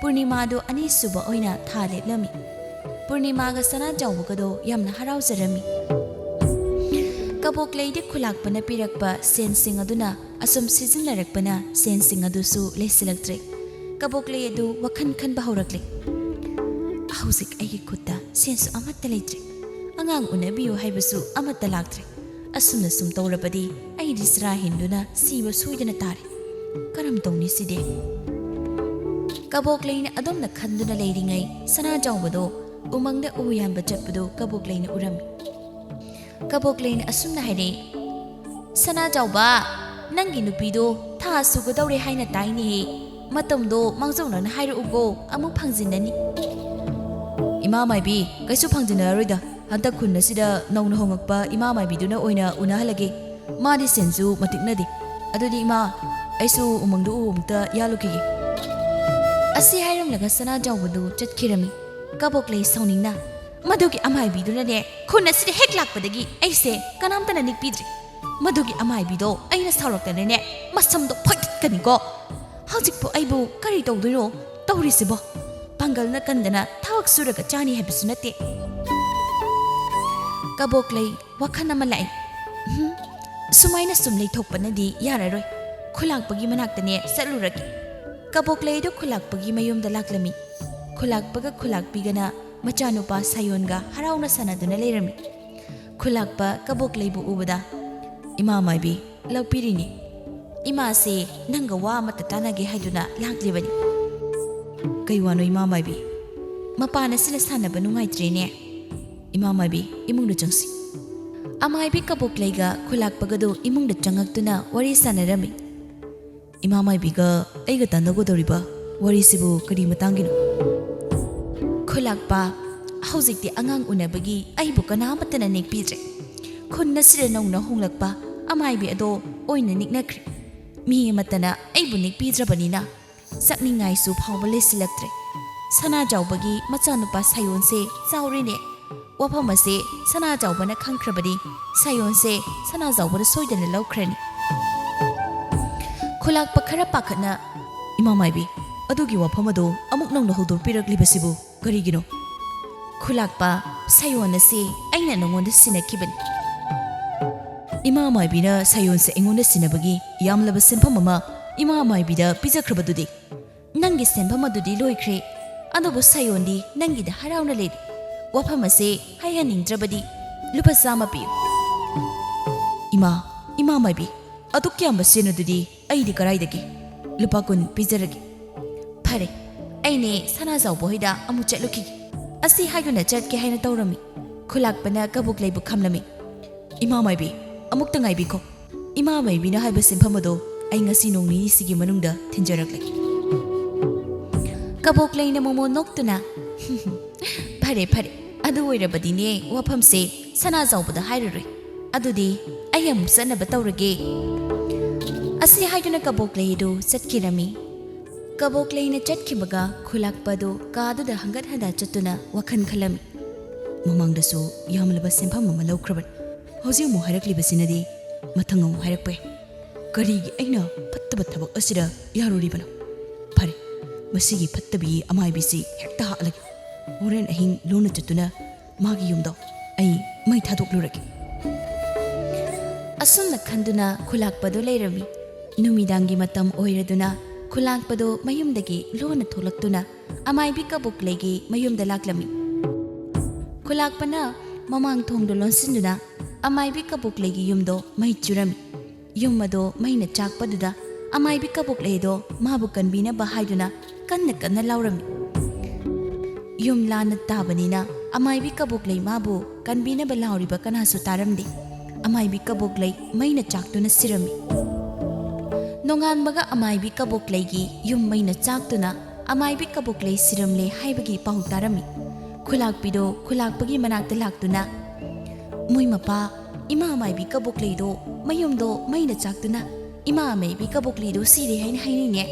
ꯄꯨꯔꯅꯤꯃꯥꯗꯣ ꯑꯅꯤꯁꯨꯕ ꯑꯣꯏꯅ ꯊꯥ ꯂꯦꯞꯂꯝꯃꯤ꯫ ꯄꯨꯔꯅꯤꯃꯥꯒ ꯁꯅꯥꯖꯥꯎꯕꯒꯗꯣ ꯌꯥꯝꯅ ꯍꯔꯥꯎꯖꯔꯝꯃꯤ꯫ ꯀꯕꯣꯛꯂꯩꯗꯤ ꯈꯨꯂꯥꯛꯄꯅ ꯄꯤꯔꯛꯄ ꯁꯦꯟꯁꯤꯡ ꯑꯗꯨꯅ ꯑꯁꯨꯝ ꯁꯤꯖꯤꯟꯅꯔꯛꯄꯅ ꯁꯦꯟꯁꯤꯡ ꯑꯗꯨꯁꯨ ꯂꯩꯁꯤꯜꯂꯛꯇ꯭ꯔꯦ꯫ ꯀꯕꯣꯛꯂꯩ ꯑꯗꯨ ꯋꯥꯈꯜ ꯈꯟꯕ ꯍꯧꯔꯛꯂꯦ꯫ "ꯍꯧꯖꯤꯛ ꯑꯩꯒꯤ ꯈꯨꯠꯇ ꯁꯦꯟꯁꯨ ꯑꯃꯠꯇ ꯂꯩꯇ꯭ꯔꯦ꯫ ꯑꯉꯥꯡ ꯎꯅꯕꯤꯌꯨ ꯍꯥꯏꯕꯁꯨ ꯑꯃꯠꯇ ꯂꯥꯛꯇ꯭ꯔꯦ꯫ ꯑꯁꯨꯝꯅ ꯁꯨꯝ ꯇꯧꯔꯕꯗꯤ ꯑꯩꯗꯤ ꯆꯔꯥ ꯍꯦꯟꯗꯨꯅ ꯁꯤꯕ ꯁꯣꯏꯗꯅ ꯇꯥꯔꯦ꯫ ꯀꯔꯝ ꯇꯧꯅꯤ ꯁꯤꯗꯤ?" ꯀꯕꯣꯛꯂꯩꯅ ꯑꯗꯨꯝꯅ ꯈꯟꯗꯨꯅ ꯂꯩꯔꯤꯉꯩ ꯁꯅꯥꯖꯥꯎꯕꯗꯣ ꯎꯃꯪꯗ ꯎ ꯌꯥꯟꯕ ꯆꯠꯄꯗꯨ ꯀꯕꯣꯛꯂꯩꯅ ꯎꯔꯝꯃꯤ꯫ ꯀꯕꯣꯛꯂꯩꯅ ꯑꯁꯨꯝꯅ ꯍꯥꯏꯔꯛꯏ, "ꯁꯅꯥꯖꯥꯎꯕ, ꯅꯪꯒꯤ ꯅꯨꯄꯤꯗꯣ ꯊꯥ ꯁꯨꯒꯗꯧꯔꯦ ꯍꯥꯏꯅ ꯇꯥꯏꯅꯦꯍꯦ꯫ ꯃꯇꯝꯗꯣ ꯃꯥꯡꯖꯧꯅꯅ ꯍꯥꯏꯔꯛꯎꯀꯣ, ꯑꯃꯨꯛ ꯐꯪꯖꯤꯟꯅꯅꯤ꯫" "ꯏꯃꯥ ꯃꯥꯏꯕꯤ, ꯀꯩꯁꯨ ꯐꯪꯖꯤꯟꯅꯔꯔꯣꯏꯗ꯫ ꯍꯟꯗꯛ ꯈꯨꯟ ꯑꯁꯤꯗ ꯅꯧꯅ ꯍꯣꯡꯉꯛꯄ ꯏꯃꯥ ꯃꯥꯏꯕꯤꯗꯨꯅ ꯑꯣꯏꯅ ꯎꯅꯍꯜꯂꯒꯦ꯫ ꯃꯥꯗꯤ ꯁꯦꯟꯁꯨ ꯃꯇꯤꯛꯅꯗꯦ꯫ ꯑꯗꯨꯗꯤ ꯏꯃꯥ, ꯑꯩꯁꯨ ꯎꯃꯪꯗ ꯎ ꯑꯃꯨꯛꯇ ꯌꯥꯜꯂꯨꯈꯤꯒꯦ꯫" ꯑꯁꯤ ꯍꯥꯏꯔꯝꯂꯒ ꯁꯅꯥꯖꯥꯎꯕꯗꯨ ꯆꯠꯈꯤꯔꯝꯃꯤ꯫ ꯀꯕꯣꯛꯂꯩ ꯁꯥꯎꯅꯤꯡꯅ, "ꯃꯗꯨꯒꯤ ꯑꯃꯥꯏꯕꯤꯗꯨꯅꯅꯦ ꯈꯨꯟ ꯑꯁꯤꯗ ꯍꯦꯛ ꯂꯥꯛꯄꯗꯒꯤ ꯑꯩꯁꯦ ꯀꯅꯥꯝꯇꯅ ꯅꯤꯛꯄꯤꯗ꯭ꯔꯤ꯫ ꯃꯗꯨꯒꯤ ꯑꯃꯥꯏꯕꯤꯗꯣ ꯑꯩꯅ ꯁꯥꯎꯔꯛꯇꯅꯅꯦ ꯃꯁꯝꯗꯣ ꯐꯣꯏꯗꯠꯀꯅꯤꯀꯣ꯫ ꯍꯧꯖꯤꯛꯄꯨ ꯑꯩꯕꯨ ꯀꯔꯤ ꯇꯧꯗꯣꯏꯅꯣ ꯇꯧꯔꯤꯁꯤꯕꯣ? ꯄꯥꯡꯒꯜꯅ ꯀꯟꯗꯅ ꯊꯕꯛ ꯁꯨꯔꯒ ꯆꯥꯅꯤ ꯍꯥꯏꯕꯁꯨ ꯅꯠꯇꯦ꯫" ꯀꯕꯣꯛꯂꯩ ꯋꯥꯈꯜ ꯑꯃ ꯂꯥꯛꯏ꯫ "ꯎꯝ, ꯁꯨꯃꯥꯏꯅ ꯁꯨꯝ ꯂꯩꯊꯣꯛꯄꯅꯗꯤ ꯌꯥꯔꯔꯣꯏ꯫ ꯈꯨꯂꯥꯛꯄꯒꯤ ꯃꯅꯥꯛꯇꯅꯦ ꯆꯠꯂꯨꯔꯒꯦ꯫ ꯀꯕꯣꯛꯂꯩꯗꯨ ꯈꯨꯂꯥꯛꯄꯒꯤ ꯃꯌꯨꯝꯗ ꯂꯥꯛꯂꯝꯃꯤ꯫ ꯈꯨꯂꯥꯛꯄꯒ ꯈꯨꯂꯥꯛꯄꯤꯒꯅ ꯃꯆꯥꯅꯨꯄꯥ ꯁꯥꯌꯣꯟꯒ ꯍꯔꯥꯎꯅ ꯁꯥꯟꯅꯗꯨꯅ ꯂꯩꯔꯝꯃꯤ꯫ ꯈꯨꯂꯥꯛꯄ ꯀꯕꯣꯛꯂꯩꯕꯨ ꯎꯕꯗ, "ꯏꯃꯥ ꯃꯥꯏꯕꯤ, ꯂꯥꯛꯄꯤꯔꯤꯅꯤ꯫ ꯏꯃꯥꯁꯦ ꯅꯪꯒ ꯋꯥ ꯑꯃꯠꯇ ꯇꯥꯟꯅꯒꯦ ꯍꯥꯏꯗꯨꯅ ꯂꯥꯛꯂꯤꯕꯅꯤ꯫" "ꯀꯩ ꯋꯥꯅꯣ ꯏꯃꯥ ꯃꯥꯏꯕꯤ? ꯃꯄꯥꯟ ꯑꯁꯤꯅ ꯁꯥꯟꯅꯕ ꯅꯨꯡꯉꯥꯏꯇ꯭ꯔꯦꯅꯦ꯫ ꯏꯃꯥ ꯃꯥꯏꯕꯤ, ꯏꯃꯨꯡꯗ ꯆꯪꯁꯤ꯫" ꯑꯃꯥꯏꯕꯤ ꯀꯕꯣꯛꯂꯩꯒ ꯈꯨꯂꯥꯛꯄꯒꯗꯨ ꯏꯃꯨꯡꯗ ꯆꯪꯉꯛꯇꯨꯅ ꯋꯥꯔꯤ ꯁꯥꯟꯅꯔꯝꯃꯤ꯫ "ꯏꯃꯥ ꯃꯥꯏꯕꯤꯒ ꯑꯩꯒ ꯇꯥꯟꯅꯒꯗꯧꯔꯤꯕ ꯋꯥꯔꯤꯁꯤꯕꯨ ꯀꯔꯤ ꯃꯇꯥꯡꯒꯤꯅꯣ?" ꯈꯨꯂꯥꯛꯄ, "ꯍꯧꯖꯤꯛꯇꯤ ꯑꯉꯥꯡ ꯎꯅꯕꯒꯤ ꯑꯩꯕꯨ ꯀꯅꯥꯃꯠꯇꯅ ꯅꯦꯛꯄꯤꯗ꯭ꯔꯦ꯫ ꯈꯨꯟ ꯑꯁꯤꯗ ꯅꯧꯅ ꯍꯣꯡꯂꯛꯄ ꯑꯃꯥꯏꯕꯤ ꯑꯗꯣ ꯑꯣꯏꯅ ꯅꯤꯛꯅꯈ꯭ꯔꯦ꯫ ꯃꯤ ꯑꯃꯠꯇꯅ ꯑꯩꯕꯨ ꯅꯦꯛꯄꯤꯗ꯭ꯔꯕꯅꯤꯅ ꯆꯠꯅꯤꯡꯉꯥꯏꯁꯨ ꯐꯥꯎꯕ ꯂꯩꯁꯤꯜꯂꯛꯇ꯭ꯔꯦ꯫ ꯁꯅꯥꯖꯥꯎꯕꯒꯤ ꯃꯆꯥꯅꯨꯄꯥ ꯁꯥꯌꯣꯟꯁꯦ ꯆꯥꯎꯔꯦꯅꯦ꯫ ꯋꯥꯐꯝ ꯑꯁꯦ ꯁꯅꯥꯖꯥꯎꯕꯅ ꯈꯪꯈ꯭ꯔꯕꯗꯤ ꯁꯥꯌꯣꯟꯁꯦ ꯁꯅꯥꯖꯥꯎꯕꯅ ꯁꯣꯏꯗꯅ ꯂꯧꯈ꯭ꯔꯅꯤ꯫" ꯈꯨꯂꯥꯛꯄ ꯈꯔ ꯄꯥꯈꯠꯅ, "ꯏꯃꯥ ꯃꯥꯏꯕꯤ, ꯑꯗꯨꯒꯤ ꯋꯥꯐꯝ ꯑꯗꯨ ꯑꯃꯨꯛ ꯅꯧꯅ ꯍꯧꯗꯣꯛꯄꯤꯔꯛꯂꯤꯕꯁꯤꯕꯨ ꯀꯔꯤꯒꯤꯅꯣ?" ꯈꯨꯂꯥꯛꯄ, "ꯁꯥꯌꯣꯟ ꯑꯁꯤ ꯑꯩꯅ ꯅꯉꯣꯟꯗ ꯁꯤꯟꯅꯈꯤꯕꯅꯤ꯫" "ꯏꯃꯥ ꯃꯥꯏꯕꯤꯅ ꯁꯥꯌꯣꯟꯁꯦ ꯑꯩꯉꯣꯟꯗ ꯁꯤꯟꯅꯕꯒꯤ ꯌꯥꯝꯂꯕ ꯁꯦꯟꯐꯝ ꯑꯃ ꯏꯃꯥ ꯃꯥꯏꯕꯤꯗ ꯄꯤꯖꯈ꯭ꯔꯕꯗꯨꯗꯤ?" "ꯅꯪꯒꯤ ꯁꯦꯟꯐꯝ ꯑꯗꯨꯗꯤ ꯂꯣꯏꯈ꯭ꯔꯦ, ꯑꯗꯨꯕꯨ ꯁꯥꯌꯣꯟꯗꯤ ꯅꯪꯒꯤꯗ ꯍꯔꯥꯎꯅ ꯂꯩꯔꯤ꯫ ꯋꯥꯐꯝ ꯑꯁꯦ ꯍꯥꯏꯍꯟꯅꯤꯡꯗ꯭ꯔꯕꯗꯤ ꯂꯨꯄꯥ ꯆꯥꯝꯃ ꯄꯤꯌꯨ꯫" "ꯏꯃꯥ, ꯏꯃꯥ ꯃꯥꯏꯕꯤ, ꯑꯗꯨꯛ ꯌꯥꯝꯕ ꯁꯦꯟ ꯑꯗꯨꯗꯤ ꯑꯩꯗꯤ ꯀꯔꯥꯏꯗꯒꯤ? ꯂꯨꯄꯥ ꯀꯨꯟ ꯄꯤꯖꯔꯒꯦ꯫" "ꯐꯔꯦ, ꯑꯩꯅꯦ ꯁꯅꯥꯖꯥꯎꯕ ꯍꯣꯏꯗ ꯑꯃꯨꯛ ꯆꯠꯂꯨꯈꯤꯒꯦ꯫" ꯑꯁꯤ ꯍꯥꯏꯗꯨꯅ ꯆꯠꯀꯦ ꯍꯥꯏꯅ ꯇꯧꯔꯝꯃꯤ꯫ ꯈꯨꯂꯥꯛꯄꯅ ꯀꯕꯣꯛꯂꯩꯕꯨ ꯈꯝꯂꯝꯃꯤ꯫ "ꯏꯃꯥ ꯃꯥꯏꯕꯤ, ꯑꯃꯨꯛꯇ ꯉꯥꯏꯕꯤꯈꯣ꯫ ꯏꯃꯥ ꯃꯥꯏꯕꯤꯅ ꯍꯥꯏꯕ ꯁꯦꯟꯐꯝ ꯑꯗꯣ ꯑꯩ ꯉꯁꯤ ꯅꯣꯡ ꯅꯤꯅꯤꯁꯤꯒꯤ ꯃꯅꯨꯡꯗ ꯊꯤꯟꯖꯔꯛꯂꯒꯦ꯫" ꯀꯕꯣꯛꯂꯩꯅ ꯃꯣꯃꯣ ꯅꯣꯛꯇꯨꯅ, "ꯐꯔꯦ, ꯐꯔꯦ, ꯑꯗꯨ ꯑꯣꯏꯔꯕꯗꯤꯅꯦ, ꯋꯥꯐꯝꯁꯦ ꯁꯅꯥꯖꯥꯎꯕꯗ ꯍꯥꯏꯔꯔꯣꯏ꯫ ꯑꯗꯨꯗꯤ ꯑꯩ ꯑꯃꯨꯛ ꯆꯠꯅꯕ ꯇꯧꯔꯒꯦ꯫" ꯑꯁꯤ ꯍꯥꯏꯗꯨꯅ ꯀꯕꯣꯛꯂꯩ ꯑꯗꯨ ꯆꯠꯈꯤꯔꯝꯃꯤ꯫ ꯀꯕꯣꯛꯂꯩꯅ ꯆꯠꯈꯤꯕꯒ ꯈꯨꯂꯥꯛꯄ ꯑꯗꯨ ꯀꯥꯗꯨꯗ ꯍꯪꯒꯠ ꯍꯟꯗ ꯆꯠꯇꯨꯅ ꯋꯥꯈꯜ ꯈꯜꯂꯝꯃꯤ꯫ "ꯃꯃꯥꯡꯗꯁꯨ ꯌꯥꯝꯂꯕ ꯁꯦꯟꯐꯝ ꯑꯃ ꯂꯧꯈ꯭ꯔꯕꯅꯤ꯫ ꯍꯧꯖꯤꯛ ꯑꯃꯨꯛ ꯍꯥꯏꯔꯛꯂꯤꯕꯁꯤꯅꯗꯤ ꯃꯊꯪ ꯑꯃꯨꯛ ꯍꯥꯏꯔꯛꯄ ꯌꯥꯏ꯫ ꯀꯔꯤꯒꯤ ꯑꯩꯅ ꯐꯠꯇꯕ ꯊꯕꯛ ꯑꯁꯤꯗ ꯌꯥꯔꯨꯔꯤꯕꯅꯣ? ꯐꯔꯦ, ꯃꯁꯤꯒꯤ ꯐꯠꯇꯕꯤ ꯑꯃꯥꯏꯕꯤꯁꯤ ꯍꯦꯛꯇ ꯍꯥꯠꯂꯒꯦ꯫ ꯍꯣꯔꯦꯟ ꯑꯍꯤꯡ ꯂꯣꯟꯅ ꯆꯠꯇꯨꯅ ꯃꯥꯒꯤ ꯌꯨꯝꯗꯣ ꯑꯩ ꯃꯩ ꯊꯥꯗꯣꯛꯂꯨꯔꯒꯦ꯫" ꯑꯁꯨꯝꯅ ꯈꯟꯗꯨꯅ ꯈꯨꯂꯥꯛꯄꯗꯨ ꯂꯩꯔꯝꯃꯤ꯫ ꯅꯨꯃꯤꯗꯥꯡꯒꯤ ꯃꯇꯝ ꯑꯣꯏꯔꯗꯨꯅ ꯈꯨꯂꯥꯛꯄꯗꯣ ꯃꯌꯨꯝꯗꯒꯤ ꯂꯣꯟꯅ ꯊꯣꯛꯂꯛꯇꯨꯅ ꯑꯃꯥꯏꯕꯤ ꯀꯕꯣꯛꯂꯩꯒꯤ ꯃꯌꯨꯝꯗ ꯂꯥꯛꯂꯝꯃꯤ꯫ ꯈꯨꯂꯥꯛꯄꯅ ꯃꯃꯥꯡ ꯊꯣꯡꯗꯣ ꯂꯣꯟꯁꯤꯟꯗꯨꯅ ꯑꯃꯥꯏꯕꯤ ꯀꯕꯣꯛꯂꯩꯒꯤ ꯌꯨꯝꯗꯣ ꯃꯩ ꯆꯨꯔꯝꯃꯤ꯫ ꯌꯨꯝ ꯑꯗꯣ ꯃꯩꯅ ꯆꯥꯛꯄꯗꯨꯗ ꯑꯃꯥꯏꯕꯤ ꯀꯕꯣꯛꯂꯩꯗꯣ ꯃꯥꯕꯨ ꯀꯟꯕꯤꯅꯕ ꯍꯥꯏꯗꯨꯅ ꯀꯟꯅ ꯀꯟꯅ ꯂꯥꯎꯔꯝꯃꯤ꯫ ꯌꯨꯝ ꯂꯥꯟꯅ ꯇꯥꯕꯅꯤꯅ ꯑꯃꯥꯏꯕꯤ ꯀꯕꯣꯛꯂꯩ ꯃꯥꯕꯨ ꯀꯟꯕꯤꯅꯕ ꯂꯥꯎꯔꯤꯕ ꯀꯅꯥꯁꯨ ꯇꯥꯔꯝꯗꯦ꯫ ꯑꯃꯥꯏꯕꯤ ꯀꯕꯣꯛꯂꯩ ꯃꯩꯅ ꯆꯥꯛꯇꯨꯅ ꯁꯤꯔꯝꯃꯤ꯫ ꯅꯣꯡꯉꯥꯟꯕꯒ ꯑꯃꯥꯏꯕꯤ ꯀꯕꯣꯛꯂꯩꯒꯤ ꯌꯨꯝ ꯃꯩꯅ ꯆꯥꯛꯇꯨꯅ ꯑꯃꯥꯏꯕꯤ ꯀꯕꯣꯛꯂꯩ ꯁꯤꯔꯝꯂꯦ ꯍꯥꯏꯕꯒꯤ ꯄꯥꯎ ꯇꯥꯔꯝꯃꯤ꯫ ꯈꯨꯂꯥꯛꯄꯤꯗꯣ ꯈꯨꯂꯥꯛꯄꯒꯤ ꯃꯅꯥꯛꯇ ꯂꯥꯛꯇꯨꯅ, "ꯃꯣꯏ ꯃꯄꯥ, ꯏꯃꯥ ꯑꯃꯥꯏꯕꯤ ꯀꯕꯣꯛꯂꯩꯗꯣ ꯃꯌꯨꯝꯗꯣ ꯃꯩꯅ ꯆꯥꯛꯇꯨꯅ ꯏꯃꯥ ꯑꯃꯥꯏꯕꯤ ꯀꯕꯣꯛꯂꯩꯗꯣ ꯁꯤꯔꯦ ꯍꯥꯏꯅ ꯍꯥꯏꯅꯩꯅꯦ꯫"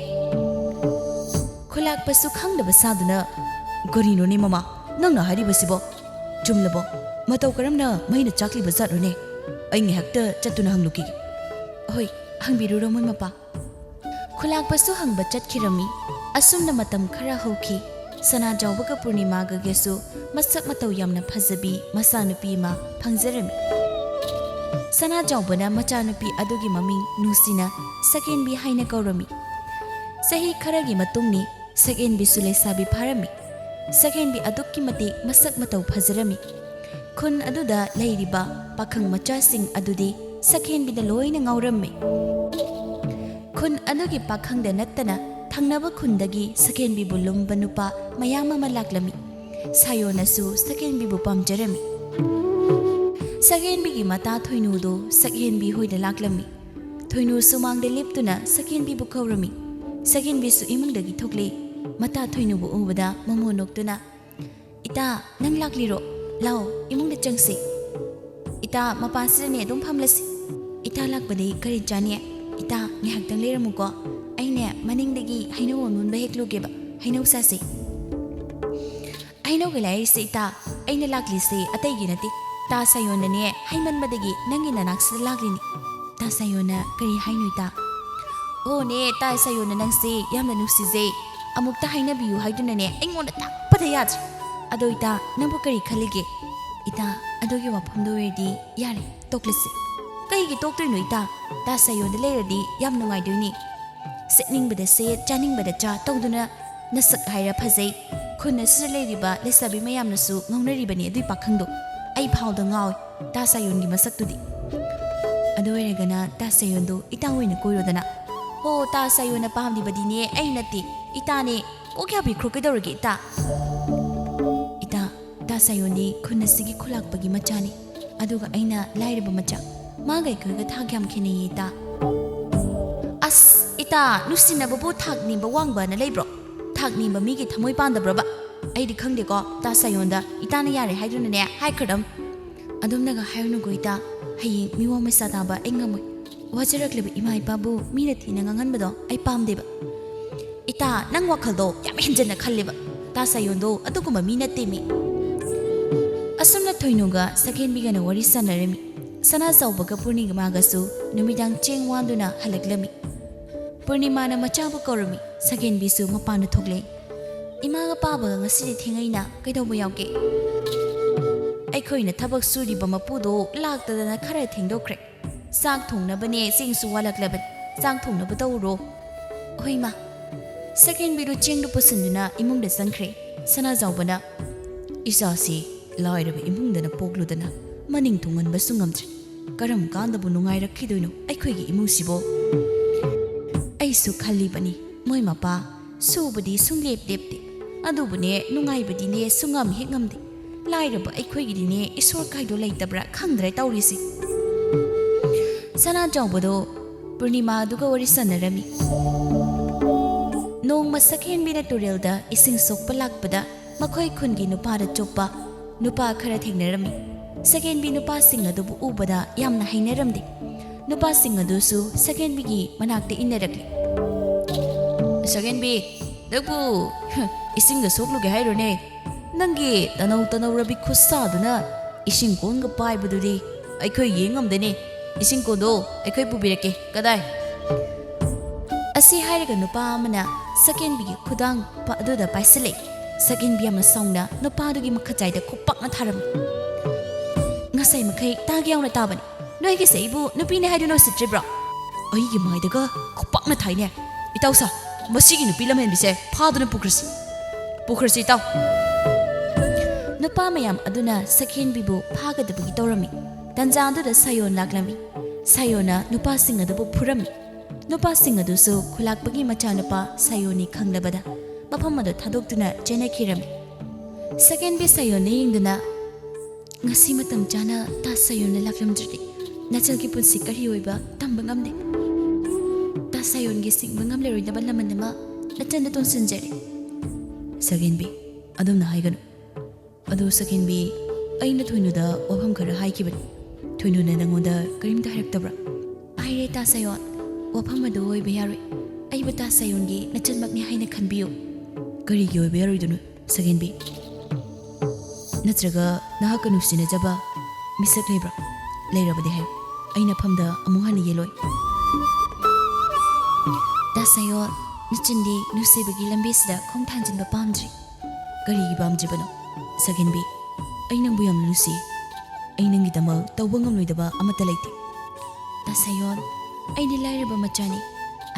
ꯈꯨꯂꯥꯛꯄꯁꯨ ꯈꯪꯗꯕ ꯁꯥꯗꯨꯅ, "ꯀꯔꯤꯅꯣꯅꯦ ꯃꯃꯥ, ꯅꯪꯅ ꯍꯥꯏꯔꯤꯕꯁꯤꯕꯣ? ꯆꯨꯝꯂꯕꯣ? ꯃꯇꯧ ꯀꯔꯝꯅ ꯃꯩꯅ ꯆꯥꯛꯂꯤꯕ ꯖꯥꯠꯅꯣꯅꯦ? ꯑꯩ ꯉꯥꯏꯍꯥꯛꯇ ꯆꯠꯇꯨꯅ ꯍꯪꯂꯨꯈꯤꯒꯦ꯫" "ꯍꯣꯏ, ꯍꯪꯕꯤꯔꯨꯔꯣ ꯃꯣꯏ ꯃꯄꯥ꯫" ꯈꯨꯂꯥꯛꯄꯁꯨ ꯍꯪꯕ ꯆꯠꯈꯤꯔꯝꯃꯤ꯫ ꯑꯁꯨꯝꯅ ꯃꯇꯝ ꯈꯔ ꯍꯧꯈꯤ꯫ ꯁꯅꯥꯖꯥꯎꯕꯒ ꯄꯨꯔꯅꯤꯃꯥꯒꯒꯤꯁꯨ ꯃꯁꯛ ꯃꯇꯧ ꯌꯥꯝꯅ ꯐꯖꯕꯤ ꯃꯆꯥꯅꯨꯄꯤ ꯑꯃ ꯐꯪꯖꯔꯝꯃꯤ꯫ ꯁꯅꯥꯖꯥꯎꯕꯅ ꯃꯆꯥꯅꯨꯄꯤ ꯑꯗꯨꯒꯤ ꯃꯃꯤꯡ ꯅꯨꯡꯁꯤꯅ ꯁꯛꯍꯦꯟꯕꯤ ꯍꯥꯏꯅ ꯀꯧꯔꯝꯃꯤ꯫ ꯆꯍꯤ ꯈꯔꯒꯤ ꯃꯇꯨꯡꯅꯤ꯫ ꯁꯛꯍꯦꯟꯕꯤꯁꯨ ꯂꯩꯁꯥꯕꯤ ꯐꯥꯔꯝꯃꯤ꯫ ꯁꯛꯍꯦꯟꯕꯤ ꯑꯗꯨꯛꯀꯤ ꯃꯇꯤꯛ ꯃꯁꯛ ꯃꯇꯧ ꯐꯖꯔꯝꯃꯤ꯫ ꯈꯨꯟ ꯑꯗꯨꯗ ꯂꯩꯔꯤꯕ ꯄꯥꯈꯪ ꯃꯆꯥꯁꯤꯡ ꯑꯗꯨꯗꯤ ꯁꯛꯍꯦꯟꯕꯤꯗ ꯂꯣꯏꯅ ꯉꯥꯎꯔꯝꯃꯤ꯫ ꯈꯨꯟ ꯑꯗꯨꯒꯤ ꯄꯥꯈꯪꯗ ꯅꯠꯇꯅ ꯊꯪꯅꯕ ꯈꯨꯟꯗꯒꯤ ꯁꯛꯍꯦꯟꯕꯤꯕꯨ ꯂꯨꯝꯕ ꯅꯨꯄꯥ ꯃꯌꯥꯝ ꯑꯃ ꯂꯥꯛꯂꯝꯃꯤ꯫ ꯁꯥꯌꯣꯟꯅꯁꯨ ꯁꯛꯍꯦꯟꯕꯤꯕꯨ ꯄꯥꯝꯖꯔꯝꯃꯤ꯫ ꯁꯛꯍꯦꯟꯕꯤꯒꯤ ꯃꯇꯥ ꯊꯣꯏꯅꯨꯗꯨ ꯁꯛꯍꯦꯟꯕꯤ ꯍꯣꯏꯗ ꯂꯥꯛꯂꯝꯃꯤ꯫ ꯊꯣꯏꯅꯨ ꯁꯨꯃꯥꯡꯗ ꯂꯦꯞꯇꯨꯅ ꯁꯛꯍꯦꯟꯕꯤꯕꯨ ꯀꯧꯔꯝꯃꯤ꯫ ꯁꯛꯍꯦꯟꯕꯤꯁꯨ ꯏꯃꯨꯡꯗꯒꯤ ꯊꯣꯛꯂꯛꯏ꯫ ꯃꯇꯥ ꯊꯣꯏꯅꯨꯕꯨ ꯎꯕꯗ ꯃꯃꯣꯟ ꯅꯣꯛꯇꯨꯅ, "ꯏꯇꯥ, ꯅꯪ ꯂꯥꯛꯂꯤꯔꯣ? ꯂꯥꯎ, ꯏꯃꯨꯡꯗ ꯆꯪꯁꯤ꯫ ꯏꯇꯥ, ꯃꯄꯥꯟꯁꯤꯗꯅꯦ ꯑꯗꯨꯝ ꯐꯝꯂꯁꯤ꯫ ꯏꯇꯥ ꯂꯥꯛꯄꯗꯤ ꯀꯔꯤ ꯆꯥꯅꯤ? ꯏꯇꯥ, ꯉꯥꯏꯍꯥꯛꯇꯪ ꯂꯩꯔꯝꯃꯨꯀꯣ꯫ ꯑꯩꯅꯦ ꯃꯅꯤꯡꯗꯒꯤ ꯍꯩꯅꯧ ꯑꯃꯨꯟꯕ ꯍꯦꯛꯂꯨꯒꯦꯕ꯫ ꯍꯩꯅꯧ ꯆꯥꯁꯤ꯫" "ꯍꯩꯅꯧꯒ ꯂꯩꯔꯤꯁꯦ ꯏꯇꯥ, ꯑꯩꯅ ꯂꯥꯛꯂꯤꯁꯦ ꯑꯇꯩꯒꯤ ꯅꯠꯇꯦ꯫ ꯇꯥ ꯁꯥꯌꯣꯟꯅꯅꯦ ꯍꯩꯃꯟꯕꯗꯒꯤ ꯅꯪꯒꯤ ꯅꯅꯥꯛꯁꯤꯗ ꯂꯥꯛꯂꯤꯅꯤ꯫" "ꯇꯥ ꯁꯥꯌꯣꯟꯅ ꯀꯔꯤ ꯍꯥꯏꯅꯣ ꯏꯇꯥ?" "ꯑꯣꯅꯦ, ꯇꯥ ꯁꯥꯌꯣꯟꯅ ꯅꯪꯁꯦ ꯌꯥꯝꯅ ꯅꯨꯡꯁꯤꯖꯩ꯫ ꯑꯃꯨꯛꯇ ꯍꯥꯏꯅꯕꯤꯌꯨ ꯍꯥꯏꯗꯨꯅꯅꯦ ꯑꯩꯉꯣꯟꯗ ꯇꯥꯛꯄꯗ ꯌꯥꯗ꯭ꯔꯦ꯫ ꯑꯗꯣ ꯏꯇꯥ, ꯅꯪꯕꯨ ꯀꯔꯤ ꯈꯜꯂꯤꯒꯦ?" "ꯏꯇꯥ, ꯑꯗꯨꯒꯤ ꯋꯥꯐꯝꯗꯣ ꯑꯣꯏꯔꯗꯤ ꯌꯥꯔꯦ, ꯇꯣꯛꯂꯁꯤ꯫" "ꯀꯩꯒꯤ ꯇꯣꯛꯇꯣꯏꯅꯣ ꯏꯇꯥ? ꯇꯥ ꯁꯥꯌꯣꯟꯗ ꯂꯩꯔꯗꯤ ꯌꯥꯝ ꯅꯨꯡꯉꯥꯏꯗꯣꯏꯅꯤ꯫ ꯁꯦꯠꯅꯤꯡꯕꯗ ꯁꯦꯠ, ꯆꯥꯅꯤꯡꯕꯗ ꯆꯥ ꯇꯧꯗꯨꯅ ꯅꯁꯛ ꯍꯥꯏꯔ ꯐꯖꯩ꯫ ꯈꯨꯟ ꯑꯁꯤꯗ ꯂꯩꯔꯤꯕ ꯂꯩꯁꯥꯕꯤ ꯃꯌꯥꯝꯅꯁꯨ ꯉꯥꯎꯅꯔꯤꯕꯅꯤ ꯑꯗꯨꯏ ꯄꯥꯈꯪꯗꯣ꯫ ꯑꯩ ꯐꯥꯎꯗ ꯉꯥꯎꯏ ꯇꯥ ꯁꯥꯌꯣꯟꯒꯤ ꯃꯁꯛꯇꯨꯗꯤ꯫ ꯑꯗꯨ ꯑꯣꯏꯔꯒꯅ ꯇꯥ ꯁꯥꯌꯣꯟꯗꯣ ꯏꯇꯥ ꯑꯣꯏꯅ ꯀꯣꯏꯔꯣꯗꯅ꯫" "ꯍꯣ, ꯇꯥ ꯁꯥꯌꯣꯟꯅ ꯄꯥꯝꯂꯤꯕꯗꯤꯅꯦ ꯑꯩ ꯅꯠꯇꯦ, ꯏꯇꯥꯅꯦ꯫ ꯀꯣꯛ ꯌꯥꯕꯤꯈ꯭ꯔꯣ, ꯀꯩꯗꯧꯔꯒꯦ ꯏꯇꯥ?" "ꯏꯇꯥ, ꯇꯥ ꯁꯥꯌꯣꯟꯗꯤ ꯈꯨꯟ ꯑꯁꯤꯒꯤ ꯈꯨꯂꯥꯛꯄꯒꯤ ꯃꯆꯥꯅꯤ, ꯑꯗꯨꯒ ꯑꯩꯅ ꯂꯥꯏꯔꯕ ꯃꯆꯥ꯫ ꯃꯥꯒ ꯑꯩꯈꯣꯏꯒ ꯊꯥꯛ ꯌꯥꯝ ꯈꯦꯠꯅꯩꯌꯦ ꯏꯇꯥ꯫" "ꯑꯁ ꯏꯇꯥ, ꯅꯨꯡꯁꯤꯅꯕꯕꯨ ꯊꯥꯛ ꯅꯦꯝꯕ ꯋꯥꯡꯕꯅ ꯂꯩꯕ꯭ꯔꯣ? ꯊꯥꯛ ꯅꯦꯝꯕ ꯃꯤꯒꯤ ꯊꯃꯣꯏ ꯄꯥꯟꯗꯕ꯭ꯔꯣꯕ? ꯑꯩꯗꯤ ꯈꯪꯗꯦꯀꯣ ꯇꯥ ꯁꯥꯌꯣꯟꯗ꯫ ꯏꯇꯥꯅ ꯌꯥꯔꯦ ꯍꯥꯏꯗꯨꯅꯅꯦ ꯍꯥꯏꯈ꯭ꯔꯗꯝ꯫" "ꯑꯗꯨꯝꯅꯒ ꯍꯥꯏꯔꯨꯅꯨꯀꯣ ꯏꯇꯥ, ꯍꯌꯦꯡ ꯃꯤꯋꯥ ꯃꯩꯁꯥ ꯇꯥꯕ ꯑꯩ ꯉꯝꯃꯣꯏ꯫ ꯋꯥꯖꯔꯛꯂꯕ ꯏꯃꯥ ꯏꯄꯥꯕꯨ ꯃꯤꯅ ꯊꯤꯅ ꯉꯥꯡꯍꯟꯕꯗꯣ ꯑꯩ ꯄꯥꯝꯗꯦꯕ꯫" "ꯏꯇꯥ, ꯅꯪ ꯋꯥꯈꯜꯗꯣ ꯌꯥꯝ ꯍꯦꯟꯖꯟꯅ ꯈꯜꯂꯦꯕ꯫ ꯇꯥ ꯁꯥꯌꯣꯟꯗꯣ ꯑꯗꯨꯒꯨꯝꯕ ꯃꯤ ꯅꯠꯇꯦꯃꯤ꯫" ꯑꯁꯨꯝꯅ ꯊꯣꯏꯅꯨꯒ ꯁꯛꯍꯦꯟꯕꯤꯒꯅ ꯋꯥꯔꯤ ꯁꯥꯟꯅꯔꯝꯃꯤ꯫ ꯁꯅꯥꯆꯥꯎꯕꯒ ꯄꯨꯔꯅꯤꯃꯥꯒꯁꯨ ꯅꯨꯃꯤꯗꯥꯡ ꯆꯦꯡ ꯋꯥꯟꯗꯨꯅ ꯍꯜꯂꯛꯂꯝꯃꯤ꯫ ꯄꯨꯔꯅꯤꯃꯥꯅ ꯃꯆꯥꯕꯨ ꯀꯧꯔꯝꯃꯤ꯫ ꯁꯛꯍꯦꯟꯕꯤꯁꯨ ꯃꯄꯥꯟꯗ ꯊꯣꯛꯂꯛꯏ꯫ "ꯏꯃꯥꯒ ꯄꯥꯕꯒ ꯉꯁꯤꯗꯤ ꯊꯦꯡꯉꯩꯅ ꯀꯩꯗꯧꯕ ꯌꯥꯎꯒꯦ?" "ꯑꯩꯈꯣꯏꯅ ꯊꯕꯛ ꯁꯨꯔꯤꯕ ꯃꯄꯨꯗꯣ ꯂꯥꯛꯇꯗꯅ ꯈꯔ ꯊꯦꯡꯗꯣꯛꯈ꯭ꯔꯦ꯫ ꯆꯥꯛ ꯊꯣꯡꯅꯕꯅꯦ, ꯆꯦꯡꯁꯨ ꯋꯥꯠꯂꯛꯂꯕꯅꯤ꯫ ꯆꯥꯛ ꯊꯣꯡꯅꯕ ꯇꯧꯔꯣ꯫" "ꯍꯣꯏ ꯏꯃꯥ꯫" ꯁꯛꯍꯦꯟꯕꯤꯗꯨ ꯆꯦꯡꯗꯨ ꯄꯨꯁꯤꯟꯗꯨꯅ ꯏꯃꯨꯡꯗ ꯆꯪꯈ꯭ꯔꯦ꯫ ꯁꯅꯥꯖꯥꯎꯕꯅ, "ꯏꯆꯥꯁꯤ ꯂꯥꯏꯔꯕ ꯏꯃꯨꯡꯗꯅ ꯄꯣꯛꯂꯨꯗꯅ ꯃꯅꯤꯡ ꯊꯨꯡꯍꯟꯕꯁꯨ ꯉꯝꯗ꯭ꯔꯦ꯫ ꯀꯔꯝ ꯀꯥꯟꯗꯕꯨ ꯅꯨꯡꯉꯥꯏꯔꯛꯈꯤꯗꯣꯏꯅꯣ ꯑꯩꯈꯣꯏꯒꯤ ꯏꯃꯨꯡꯁꯤꯕꯣ?" "ꯑꯩꯁꯨ ꯈꯜꯂꯤꯕꯅꯤ, ꯃꯣꯏ ꯃꯄꯥ ꯁꯨꯕꯗꯤ ꯁꯨꯡꯂꯦꯞ ꯂꯦꯞꯇꯦ, ꯑꯗꯨꯕꯨꯅꯦ ꯅꯨꯡꯉꯥꯏꯕꯗꯤꯅꯦ ꯁꯨꯡꯉꯝ ꯍꯦꯛ ꯉꯝꯗꯦ꯫ ꯂꯥꯏꯔꯕ ꯑꯩꯈꯣꯏꯒꯤꯗꯤꯅꯦ ꯏꯁꯣꯔ ꯀꯥꯏꯗꯣ ꯂꯩꯇꯕ꯭ꯔꯥ ꯈꯪꯗ꯭ꯔꯦ ꯇꯧꯔꯤꯁꯤ꯫" ꯁꯅꯥ ꯆꯥꯎꯕꯗꯣ ꯄꯨꯔꯅꯤꯃꯥꯗꯨꯒ ꯋꯥꯔꯤ ꯁꯥꯟꯅꯔꯝꯃꯤ꯫ ꯅꯣꯡꯃ ꯁꯛꯍꯦꯟꯕꯤꯅ ꯇꯨꯔꯦꯜꯗ ꯏꯁꯤꯡ ꯁꯣꯛꯄ ꯂꯥꯛꯄꯗ ꯃꯈꯣꯏ ꯈꯨꯟꯒꯤ ꯅꯨꯄꯥꯗ ꯆꯣꯞꯄ ꯅꯨꯄꯥ ꯈꯔ ꯊꯦꯡꯅꯔꯝꯃꯤ꯫ ꯁꯛꯍꯦꯟꯕꯤ ꯅꯨꯄꯥꯁꯤꯡ ꯑꯗꯨꯕꯨ ꯎꯕꯗ ꯌꯥꯝꯅ ꯍꯩꯅꯔꯝꯗꯦ꯫ ꯅꯨꯄꯥꯁꯤꯡ ꯑꯗꯨꯁꯨ ꯁꯛꯍꯦꯟꯕꯤꯒꯤ ꯃꯅꯥꯛꯇ ꯏꯟꯅꯔꯛꯂꯤ꯫ "ꯁꯛꯍꯦꯟꯕꯤ, ꯅꯪꯕꯨ ꯏꯁꯤꯡꯗ ꯁꯣꯛꯂꯨꯒꯦ ꯍꯥꯏꯔꯣꯅꯦ? ꯅꯪꯒꯤ ꯇꯅꯧ ꯇꯅꯧꯔꯕꯤ ꯈꯨꯠꯁꯥꯗꯨꯅ ꯏꯁꯤꯡ ꯀꯣꯟꯒ ꯄꯥꯏꯕꯗꯨꯗꯤ ꯑꯩꯈꯣꯏ ꯌꯦꯡ ꯉꯝꯗꯦꯅꯦ꯫ ꯏꯁꯤꯡ ꯀꯣꯟꯗꯣ ꯑꯩꯈꯣꯏ ꯄꯨꯕꯤꯔꯛꯀꯦ꯫ ꯀꯗꯥꯏ?" ꯑꯁꯤ ꯍꯥꯏꯔꯒ ꯅꯨꯄꯥ ꯑꯃꯅ ꯁꯛꯍꯦꯟꯕꯤꯒꯤ ꯈꯨꯗꯥꯡ ꯄ-, ꯑꯗꯨꯗ ꯄꯥꯏꯁꯤꯜꯂꯛꯏ꯫ ꯁꯛꯍꯦꯟꯕꯤ ꯌꯥꯝꯅ ꯁꯥꯎꯅ ꯅꯨꯄꯥꯗꯨꯒꯤ ꯃꯈꯖꯥꯏꯗ ꯈꯨꯄꯥꯛꯅ ꯊꯥꯔꯝꯃꯤ꯫ "ꯉꯁꯥꯏ ꯃꯈꯩ ꯇꯥꯒꯦ ꯌꯥꯎꯅ ꯇꯥꯕꯅꯤ꯫ ꯅꯣꯏꯒꯤꯁꯦ ꯑꯩꯕꯨ ꯅꯨꯄꯤꯅꯦ ꯍꯥꯏꯗꯨꯅ ꯎꯁꯤꯠꯇ꯭ꯔꯤꯕ꯭ꯔꯣ? ꯑꯩꯒꯤ ꯃꯥꯏꯗꯒ ꯈꯨꯄꯥꯛꯅ ꯊꯥꯏꯅꯦ꯫ ꯏꯇꯥꯎ ꯁꯥ, ꯃꯁꯤꯒꯤ ꯅꯨꯄꯤ ꯂꯝꯍꯦꯟꯕꯤꯁꯦ ꯐꯥꯗꯨꯅ ꯄꯨꯈ꯭ꯔꯁꯤ꯫ ꯄꯨꯈ꯭ꯔꯁꯤ ꯏꯇꯥꯎ꯫ ꯅꯨꯄꯥ ꯃꯌꯥꯝ ꯑꯗꯨꯅ ꯁꯛꯍꯦꯟꯕꯤꯕꯨ ꯐꯥꯒꯗꯕꯒꯤ ꯇꯧꯔꯝꯃꯤ꯫ ꯇꯟꯖꯥ ꯑꯗꯨꯗ ꯁꯥꯌꯣꯟ ꯂꯥꯛꯂꯝꯃꯤ꯫ ꯁꯥꯌꯣꯟꯅ ꯅꯨꯄꯥꯁꯤꯡ ꯑꯗꯨꯕꯨ ꯐꯨꯔꯝꯃꯤ꯫ ꯅꯨꯄꯥꯁꯤꯡ ꯑꯗꯨꯁꯨ ꯈꯨꯂꯥꯛꯄꯒꯤ ꯃꯆꯥꯅꯨꯄꯥ ꯁꯥꯌꯣꯟꯅꯤ ꯈꯪꯂꯕꯗ ꯃꯐꯝ ꯑꯗꯨ ꯊꯥꯗꯣꯛꯇꯨꯅ ꯆꯦꯟꯅꯈꯤꯔꯝꯃꯤ꯫ ꯁꯛꯍꯦꯟꯕꯤ ꯁꯥꯌꯣꯟꯅ ꯌꯦꯡꯗꯨꯅ, "ꯉꯁꯤ ꯃꯇꯝ ꯆꯥꯅ ꯇꯥ ꯁꯥꯌꯣꯟꯅ ꯂꯥꯛꯂꯝꯗ꯭ꯔꯗꯤ ꯅꯆꯜꯒꯤ ꯄꯨꯟꯁꯤ ꯀꯔꯤ ꯑꯣꯏꯕ ꯇꯝꯕ ꯉꯝꯗꯦ꯫ ꯇꯥ ꯁꯥꯌꯣꯟꯒꯤ ꯁꯤꯡꯕ ꯉꯝꯂꯔꯣꯏꯗꯕ ꯂꯃꯟ ꯑꯃ ꯅꯆꯜꯗ ꯇꯣꯟꯁꯤꯟꯖꯔꯦ꯫" ꯁꯛꯍꯦꯟꯕꯤ, ꯑꯗꯨꯝꯅ ꯍꯥꯏꯒꯅꯨ꯫ ꯑꯗꯨ ꯁꯛꯍꯦꯟꯕꯤ, ꯑꯩꯅ ꯊꯣꯏꯅꯨꯗ ꯋꯥꯐꯝ ꯈꯔ ꯍꯥꯏꯈꯤꯕꯅꯤ꯫ ꯊꯣꯏꯅꯨꯅ ꯅꯪꯉꯣꯟꯗ ꯀꯔꯤꯝꯇ ꯍꯥꯏꯔꯛꯇꯕ꯭ꯔꯥ? ꯍꯥꯏꯔꯦ ꯇꯥ ꯁꯥꯌꯣꯟ, ꯋꯥꯐꯝ ꯑꯗꯨ ꯑꯣꯏꯕ ꯌꯥꯔꯣꯏ꯫ ꯑꯩꯕꯨ ꯇꯥ ꯁꯥꯌꯣꯟꯒꯤ ꯅꯆꯟꯃꯛꯅꯤ ꯍꯥꯏꯅ ꯈꯟꯕꯤꯌꯨ꯫ ꯀꯔꯤꯒꯤ ꯑꯣꯏꯕ ꯌꯥꯔꯣꯏꯗꯣꯏꯅꯣ ꯁꯛꯍꯦꯟꯕꯤ? ꯅꯠꯇ꯭ꯔꯒ ꯅꯍꯥꯛꯀ ꯅꯨꯡꯁꯤꯅꯖꯕ ꯃꯤꯁꯛ ꯂꯩꯕ꯭ꯔꯥ? ꯂꯩꯔꯕꯗꯤ ꯍꯥꯏꯌꯨ, ꯑꯩ ꯅꯐꯝꯗ ꯑꯃꯨꯛ ꯍꯟꯅ ꯌꯦꯜꯂꯣꯏ꯫ ꯇꯥ ꯁꯥꯌꯣꯟ, ꯅꯆꯤꯟꯗꯤ ꯅꯨꯡꯁꯤꯕꯒꯤ ꯂꯝꯕꯤꯁꯤꯗ ꯈꯣꯡ ꯊꯥꯡꯖꯤꯟꯕ ꯄꯥꯝꯗ꯭ꯔꯤ꯫ ꯀꯔꯤꯒꯤ ꯄꯥꯝꯗ꯭ꯔꯤꯕꯅꯣ? ꯁꯛꯍꯦꯟꯕꯤ, ꯑꯩ ꯅꯪꯕꯨ ꯌꯥꯝꯅ ꯅꯨꯡꯁꯤ꯫ ꯑꯩ ꯅꯪꯒꯤꯗꯃꯛ ꯇꯧꯕ ꯉꯝꯂꯣꯏꯗꯕ ꯑꯃꯠꯇ ꯂꯩꯇꯦ꯫ ꯇꯥ ꯁꯥꯌꯣꯟ, ꯑꯩꯗꯤ ꯂꯥꯏꯔꯕ ꯃꯆꯥꯅꯤ꯫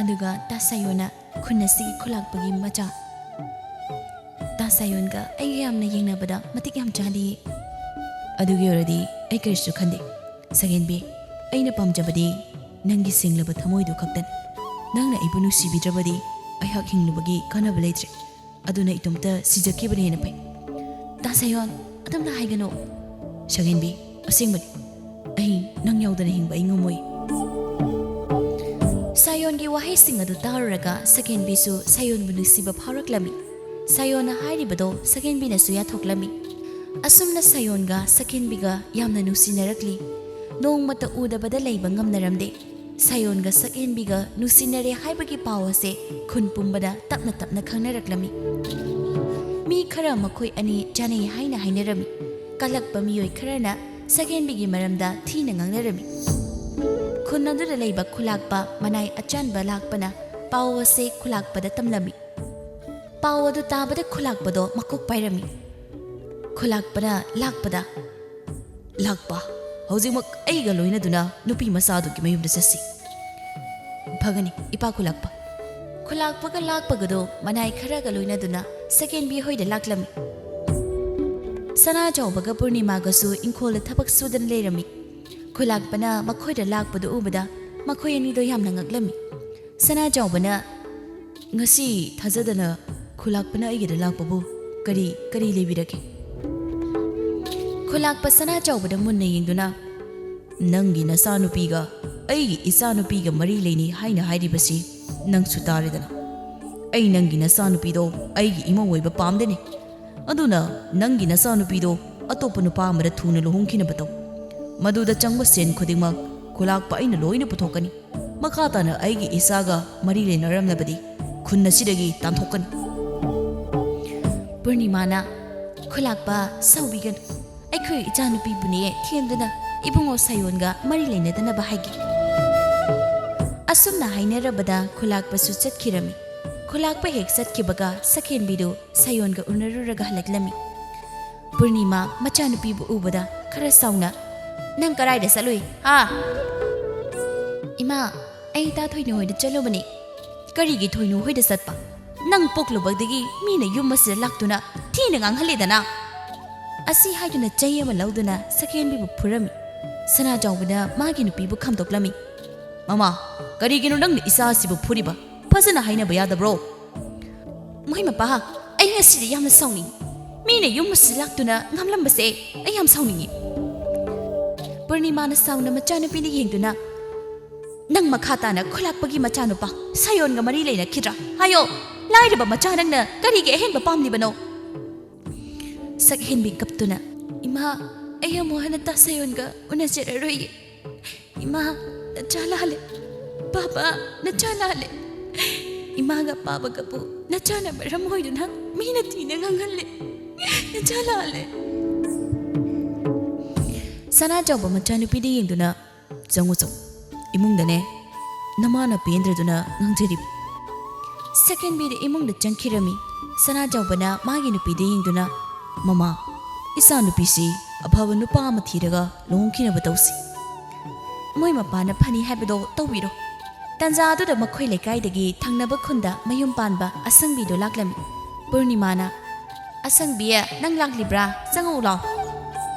ꯑꯗꯨꯒ ꯇꯥ ꯁꯥꯌꯣꯟꯅ ꯈꯨꯟ ꯑꯁꯤꯒꯤ ꯈꯨꯂꯥꯛꯄꯒꯤ ꯃꯆꯥ꯫ ꯇꯥ ꯁꯥꯌꯣꯟꯒ ꯑꯩꯒ ꯌꯥꯝꯅ ꯌꯦꯡꯅꯕꯗ ꯃꯇꯤꯛ ꯌꯥꯝ ꯆꯥꯗꯤꯌꯦ꯫ ꯑꯗꯨꯒꯤ ꯑꯣꯏꯔꯗꯤ ꯑꯩ ꯀꯔꯤꯁꯨ ꯈꯟꯗꯦ꯫ ꯁꯛꯍꯦꯟꯕꯤ, ꯑꯩꯅ ꯄꯥꯝꯖꯕꯗꯤ ꯅꯪꯒꯤ ꯁꯦꯡꯂꯕ ꯊꯃꯣꯏꯗꯨ ꯈꯛꯇꯅꯤ꯫ ꯅꯪꯅ ꯑꯩꯕꯨ ꯅꯨꯡꯁꯤꯕꯤꯗ꯭ꯔꯕꯗꯤ ꯑꯩꯍꯥꯛ ꯍꯤꯡꯂꯨꯕꯒꯤ ꯀꯥꯟꯅꯕ ꯂꯩꯇ꯭ꯔꯦ꯫ ꯑꯗꯨꯅ ꯏꯇꯣꯝꯇ ꯁꯤꯖꯈꯤꯕꯅ ꯍꯦꯟꯅ ꯐꯩ꯫ ꯇꯥ ꯁꯥꯌꯣꯟ, ꯑꯗꯨꯝꯅ ꯍꯥꯏꯒꯅꯨ꯫ ꯁꯛꯍꯦꯟꯕꯤ, ꯑꯁꯦꯡꯕꯅꯤ꯫ ꯑꯩ ꯅꯪ ꯌꯥꯎꯗꯅ ꯍꯤꯡꯕ ꯑꯩ ꯉꯝꯃꯣꯏ꯫ ꯁꯥꯌꯣꯟꯒꯤ ꯋꯥꯍꯩꯁꯤꯡ ꯑꯗꯨ ꯇꯥꯔꯨꯔꯒ ꯁꯛꯍꯦꯟꯕꯤꯁꯨ ꯁꯥꯌꯣꯟꯕꯨ ꯅꯨꯡꯁꯤꯕ ꯐꯥꯎꯔꯛꯂꯝꯃꯤ꯫ ꯁꯥꯌꯣꯟꯅ ꯍꯥꯏꯔꯤꯕꯗꯣ ꯁꯛꯍꯦꯟꯕꯤꯅꯁꯨ ꯌꯥꯊꯣꯛꯂꯝꯃꯤ꯫ ꯑꯁꯨꯝꯅ ꯁꯥꯌꯣꯟꯒ ꯁꯛꯍꯦꯟꯕꯤꯒ ꯌꯥꯝꯅ ꯅꯨꯡꯁꯤꯅꯔꯛꯂꯤ꯫ ꯅꯣꯡꯃꯇ ꯎꯗꯕꯗ ꯂꯩꯕ ꯉꯝꯅꯔꯝꯗꯦ꯫ ꯁꯥꯌꯣꯟꯒ ꯁꯛꯍꯦꯟꯕꯤꯒ ꯅꯨꯡꯁꯤꯅꯔꯦ ꯍꯥꯏꯕꯒꯤ ꯄꯥꯎ ꯑꯁꯦ ꯈꯨꯟ ꯄꯨꯝꯕꯗ ꯇꯞꯅ ꯇꯞꯅ ꯈꯪꯅꯔꯛꯂꯝꯃꯤ꯫ ꯃꯤ ꯈꯔ ꯃꯈꯣꯏ ꯑꯅꯤ ꯆꯥꯅꯩ ꯍꯥꯏꯅ ꯍꯥꯏꯅꯔꯝꯃꯤ꯫ ꯀꯜꯂꯛꯄ ꯃꯤꯑꯣꯏ ꯈꯔꯅ ꯁꯛꯍꯦꯟꯕꯤꯒꯤ ꯃꯔꯝꯗ ꯊꯤꯅ ꯉꯥꯡꯅꯔꯝꯃꯤ꯫ ꯈꯨꯟ ꯑꯗꯨꯗ ꯂꯩꯕ ꯈꯨꯂꯥꯛꯄ ꯃꯅꯥꯏ ꯑꯆꯥꯟꯕ ꯂꯥꯛꯄꯅ ꯄꯥꯎ ꯑꯁꯦ ꯈꯨꯂꯥꯛꯄꯗ ꯇꯝꯂꯝꯃꯤ꯫ ꯄꯥꯎ ꯑꯗꯨ ꯇꯥꯕꯗ ꯈꯨꯂꯥꯛꯄꯗꯣ ꯃꯀꯣꯛ ꯄꯥꯏꯔꯝꯃꯤ꯫ ꯈꯨꯂꯥꯛꯄꯅ ꯂꯥꯛꯄꯗ, "ꯂꯥꯛꯄ, ꯍꯧꯖꯤꯛꯃꯛ ꯑꯩꯒ ꯂꯣꯏꯅꯗꯨꯅ ꯅꯨꯄꯤ ꯃꯆꯥꯗꯨꯒꯤ ꯃꯌꯨꯝꯗ ꯆꯠꯁꯤ꯫ ꯐꯒꯅꯤ, ꯏꯄꯥ ꯈꯨꯂꯥꯛꯄ꯫ ꯈꯨꯂꯥꯛꯄꯒ ꯂꯥꯛꯄꯒꯗꯣ ꯃꯅꯥꯏ ꯈꯔꯒ ꯂꯣꯏꯅꯗꯨꯅ ꯁꯀꯦꯟꯕꯤ ꯍꯣꯏꯗ ꯂꯥꯛꯂꯝꯃꯤ꯫ ꯁꯅꯥꯖꯥꯎꯕꯒ ꯄꯨꯔꯅꯤꯃꯥꯒꯁꯨ ꯏꯪꯈꯣꯜꯗ ꯊꯕꯛ ꯁꯨꯗꯅ ꯂꯩꯔꯝꯃꯤ꯫ ꯈꯨꯂꯥꯛꯄꯅ ꯃꯈꯣꯏꯗ ꯂꯥꯛꯄꯗꯨ ꯎꯕꯗ ꯃꯈꯣꯏ ꯑꯅꯤꯗꯣ ꯌꯥꯝꯅ ꯉꯛꯂꯝꯃꯤ꯫ ꯁꯅꯥꯖꯥꯎꯕꯅ, "ꯉꯁꯤ ꯊꯥꯖꯗꯅ ꯈꯨꯂꯥꯛꯄꯅ ꯑꯩꯒꯤꯗ ꯂꯥꯛꯄꯕꯨ ꯀꯔꯤ, ꯀꯔꯤ ꯂꯩꯕꯤꯔꯒꯦ?" ꯈꯨꯂꯥꯛꯄ ꯁꯅꯥꯖꯥꯎꯕꯗ ꯃꯨꯟꯅ ꯌꯦꯡꯗꯨꯅ, "ꯅꯪꯒꯤ ꯅꯆꯥꯅꯨꯄꯤꯒ ꯑꯩꯒꯤ ꯏꯆꯥꯅꯨꯄꯤꯒ ꯃꯔꯤ ꯂꯩꯅꯩ ꯍꯥꯏꯅ ꯍꯥꯏꯔꯤꯕꯁꯤ ꯅꯪꯁꯨ ꯇꯥꯔꯦꯗꯅ꯫ ꯑꯩ ꯅꯪꯒꯤ ꯅꯆꯥꯅꯨꯄꯤꯗꯣ ꯑꯩꯒꯤ ꯏꯃꯧ ꯑꯣꯏꯕ ꯄꯥꯝꯗꯦꯅꯦ꯫ ꯑꯗꯨꯅ ꯅꯪꯒꯤ ꯅꯆꯥꯅꯨꯄꯤꯗꯣ ꯑꯇꯣꯞꯄ ꯅꯨꯄꯥ ꯑꯃꯗ ꯊꯨꯅ ꯂꯨꯍꯣꯡꯈꯤꯅꯕ ꯇꯧ꯫ ꯃꯗꯨꯗ ꯆꯪꯕ ꯁꯦꯟ ꯈꯨꯗꯤꯡꯃꯛ ꯈꯨꯂꯥꯛꯄ ꯑꯩꯅ ꯂꯣꯏꯅ ꯄꯨꯊꯣꯛꯀꯅꯤ꯫ ꯃꯈꯥ ꯇꯥꯅ ꯑꯩꯒꯤ ꯏꯆꯥꯒ ꯃꯔꯤ ꯂꯩꯅꯔꯝꯂꯕꯗꯤ ꯈꯨꯟ ꯑꯁꯤꯗꯒꯤ ꯇꯥꯟꯊꯣꯛꯀꯅꯤ꯫" ꯄꯨꯔꯅꯤꯃꯥꯅ, "ꯈꯨꯂꯥꯛꯄ, ꯁꯥꯎꯕꯤꯒꯅꯨ꯫ ꯑꯩꯈꯣꯏ ꯏꯆꯥꯅꯨꯄꯤꯕꯨꯅꯦ ꯊꯦꯝꯗꯨꯅ ꯏꯕꯨꯡꯉꯣ ꯁꯥꯌꯣꯟꯒ ꯃꯔꯤ ꯂꯩꯅꯗꯅꯕ ꯍꯥꯏꯒꯦ꯫" ꯑꯁꯨꯝꯅ ꯍꯥꯏꯅꯔꯕꯗ ꯈꯨꯂꯥꯛꯄꯁꯨ ꯆꯠꯈꯤꯔꯝꯃꯤ꯫ ꯈꯨꯂꯥꯛꯄ ꯍꯦꯛ ꯆꯠꯈꯤꯕꯒ ꯁꯈꯦꯟꯕꯤꯗꯨ ꯁꯥꯌꯣꯟꯒ ꯎꯅꯔꯨꯔꯒ ꯍꯜꯂꯛꯂꯝꯃꯤ꯫ ꯄꯨꯔꯅꯤꯃꯥ ꯃꯆꯥꯅꯨꯄꯤꯕꯨ ꯎꯕꯗ ꯈꯔ ꯁꯥꯎꯅ, "ꯅꯪ ꯀꯔꯥꯏꯗ ꯆꯠꯂꯨꯏ, ꯍꯥ?" "ꯏꯃꯥ, ꯑꯩ ꯏꯇꯥ ꯊꯣꯏꯅꯨ ꯍꯣꯏꯗ ꯆꯠꯂꯨꯕꯅꯤ꯫" "ꯀꯔꯤꯒꯤ ꯊꯣꯏꯅꯨ ꯍꯣꯏꯗ ꯆꯠꯄ? ꯅꯪ ꯄꯣꯛꯂꯨꯕꯗꯒꯤ ꯃꯤꯅ ꯌꯨꯝ ꯑꯁꯤꯗ ꯂꯥꯛꯇꯨꯅ ꯊꯤꯅ ꯉꯥꯡꯍꯜꯂꯦꯗꯅ꯫" ꯑꯁꯤ ꯍꯥꯏꯗꯨꯅ ꯆꯩ ꯑꯃ ꯂꯧꯗꯨꯅ ꯁꯈꯦꯟꯕꯤꯕꯨ ꯐꯨꯔꯝꯃꯤ꯫ ꯁꯅꯥꯖꯥꯎꯕꯅ ꯃꯥꯒꯤ ꯅꯨꯄꯤꯕꯨ ꯈꯥꯝꯗꯣꯛꯂꯝꯃꯤ꯫ "ꯃꯃꯥ, ꯀꯔꯤꯒꯤꯅꯣ ꯅꯪꯅ ꯏꯆꯥ ꯑꯁꯤꯕꯨ ꯐꯨꯔꯤꯕ? ꯐꯖꯅ ꯍꯥꯏꯅꯕ ꯌꯥꯗꯕ꯭ꯔꯣ?" "ꯃꯣꯏ ꯃꯄꯥ, ꯑꯩ ꯉꯁꯤꯗꯤ ꯌꯥꯝꯅ ꯁꯥꯎꯅꯤꯡꯉꯤ꯫ ꯃꯤꯅ ꯌꯨꯝ ꯑꯁꯤꯗ ꯂꯥꯛꯇꯨꯅ ꯉꯥꯡꯂꯝꯕꯁꯦ ꯑꯩ ꯌꯥꯝ ꯁꯥꯎꯅꯤꯡꯉꯤ꯫" ꯄꯨꯔꯅꯤꯃꯥꯅ ꯁꯥꯎꯅ ꯃꯆꯥꯅꯨꯄꯤꯗ ꯌꯦꯡꯗꯨꯅ, "ꯅꯪ ꯃꯈꯥ ꯇꯥꯅ ꯈꯨꯂꯥꯛꯄꯒꯤ ꯃꯆꯥꯅꯨꯄꯥ ꯁꯥꯌꯣꯟꯒ ꯃꯔꯤ ꯂꯩꯅꯈꯤꯗ꯭ꯔꯥ? ꯍꯥꯏꯌꯣ, ꯂꯥꯏꯔꯕ ꯃꯆꯥ ꯅꯪꯅ ꯀꯔꯤꯒꯤ ꯑꯍꯦꯟꯕ ꯄꯥꯝꯂꯤꯕꯅꯣ?" ꯁꯛꯍꯦꯟꯕꯤ ꯀꯞꯇꯨꯅ, "ꯏꯃꯥ, ꯑꯩ ꯑꯃꯨꯛ ꯍꯟꯅ ꯇꯥ ꯁꯥꯌꯣꯟꯒ ꯎꯅꯖꯔꯔꯣꯏꯌꯦ꯫ ꯏꯃꯥ, ꯅꯆꯥ ꯂꯥꯜꯂꯦ꯫ ꯄꯥꯄꯥ, ꯅꯆꯥ ꯂꯥꯜꯂꯦ꯫ ꯏꯃꯥꯒ ꯄꯥꯕꯒꯕꯨ ꯅꯆꯥꯅ ꯃꯔꯝ ꯑꯣꯏꯗꯨꯅ ꯃꯤꯅ ꯊꯤꯅ ꯉꯥꯡꯍꯜꯂꯦ꯫ ꯅꯆꯥ ꯂꯥꯜꯂꯦ꯫" ꯁꯅꯥꯆꯥꯎꯕ ꯃꯆꯥꯅꯨꯄꯤꯗ ꯌꯦꯡꯗꯨꯅ, "ꯆꯪꯉꯨ ꯆꯪꯉꯨ, ꯏꯃꯨꯡꯗꯅꯦ ꯅꯃꯥꯅ ꯄꯦꯟꯗ꯭ꯔꯗꯨꯅ ꯉꯥꯡꯖꯔꯤꯕ꯫" ꯁꯛꯍꯦꯟꯕꯤꯗ ꯏꯃꯨꯡꯗ ꯆꯪꯈꯤꯔꯝꯃꯤ꯫ ꯁꯅꯥꯆꯥꯎꯕꯅ ꯃꯥꯒꯤ ꯅꯨꯄꯤꯗ ꯌꯦꯡꯗꯨꯅ, "ꯃꯃꯥ, ꯏꯆꯥ ꯅꯨꯄꯤꯁꯤ ꯑꯐꯕ ꯅꯨꯄꯥ ꯑꯃ ꯊꯤꯔꯒ ꯂꯨꯍꯣꯡꯈꯤꯅꯕ ꯇꯧꯁꯤ꯫ ꯃꯣꯏ ꯃꯄꯥꯅ ꯐꯅꯤ ꯍꯥꯏꯕꯗꯣ ꯇꯧꯕꯤꯔꯣ꯫ ꯇꯥꯟꯖꯥ ꯑꯗꯨꯗ ꯃꯈꯣꯏ ꯂꯩꯀꯥꯏꯗꯒꯤ ꯊꯪꯅꯕ ꯈꯨꯟꯗ ꯃꯌꯨꯝ ꯄꯥꯟꯕ ꯑꯁꯪꯕꯤꯗꯣ ꯂꯥꯛꯂꯝꯃꯤ꯫ ꯄꯨꯔꯅꯤꯃꯥꯅ, "ꯑꯁꯪꯕꯤ, ꯅꯪ ꯂꯥꯛꯂꯤꯕ꯭ꯔꯥ? ꯆꯪꯉꯛꯎ ꯂꯥꯎ꯫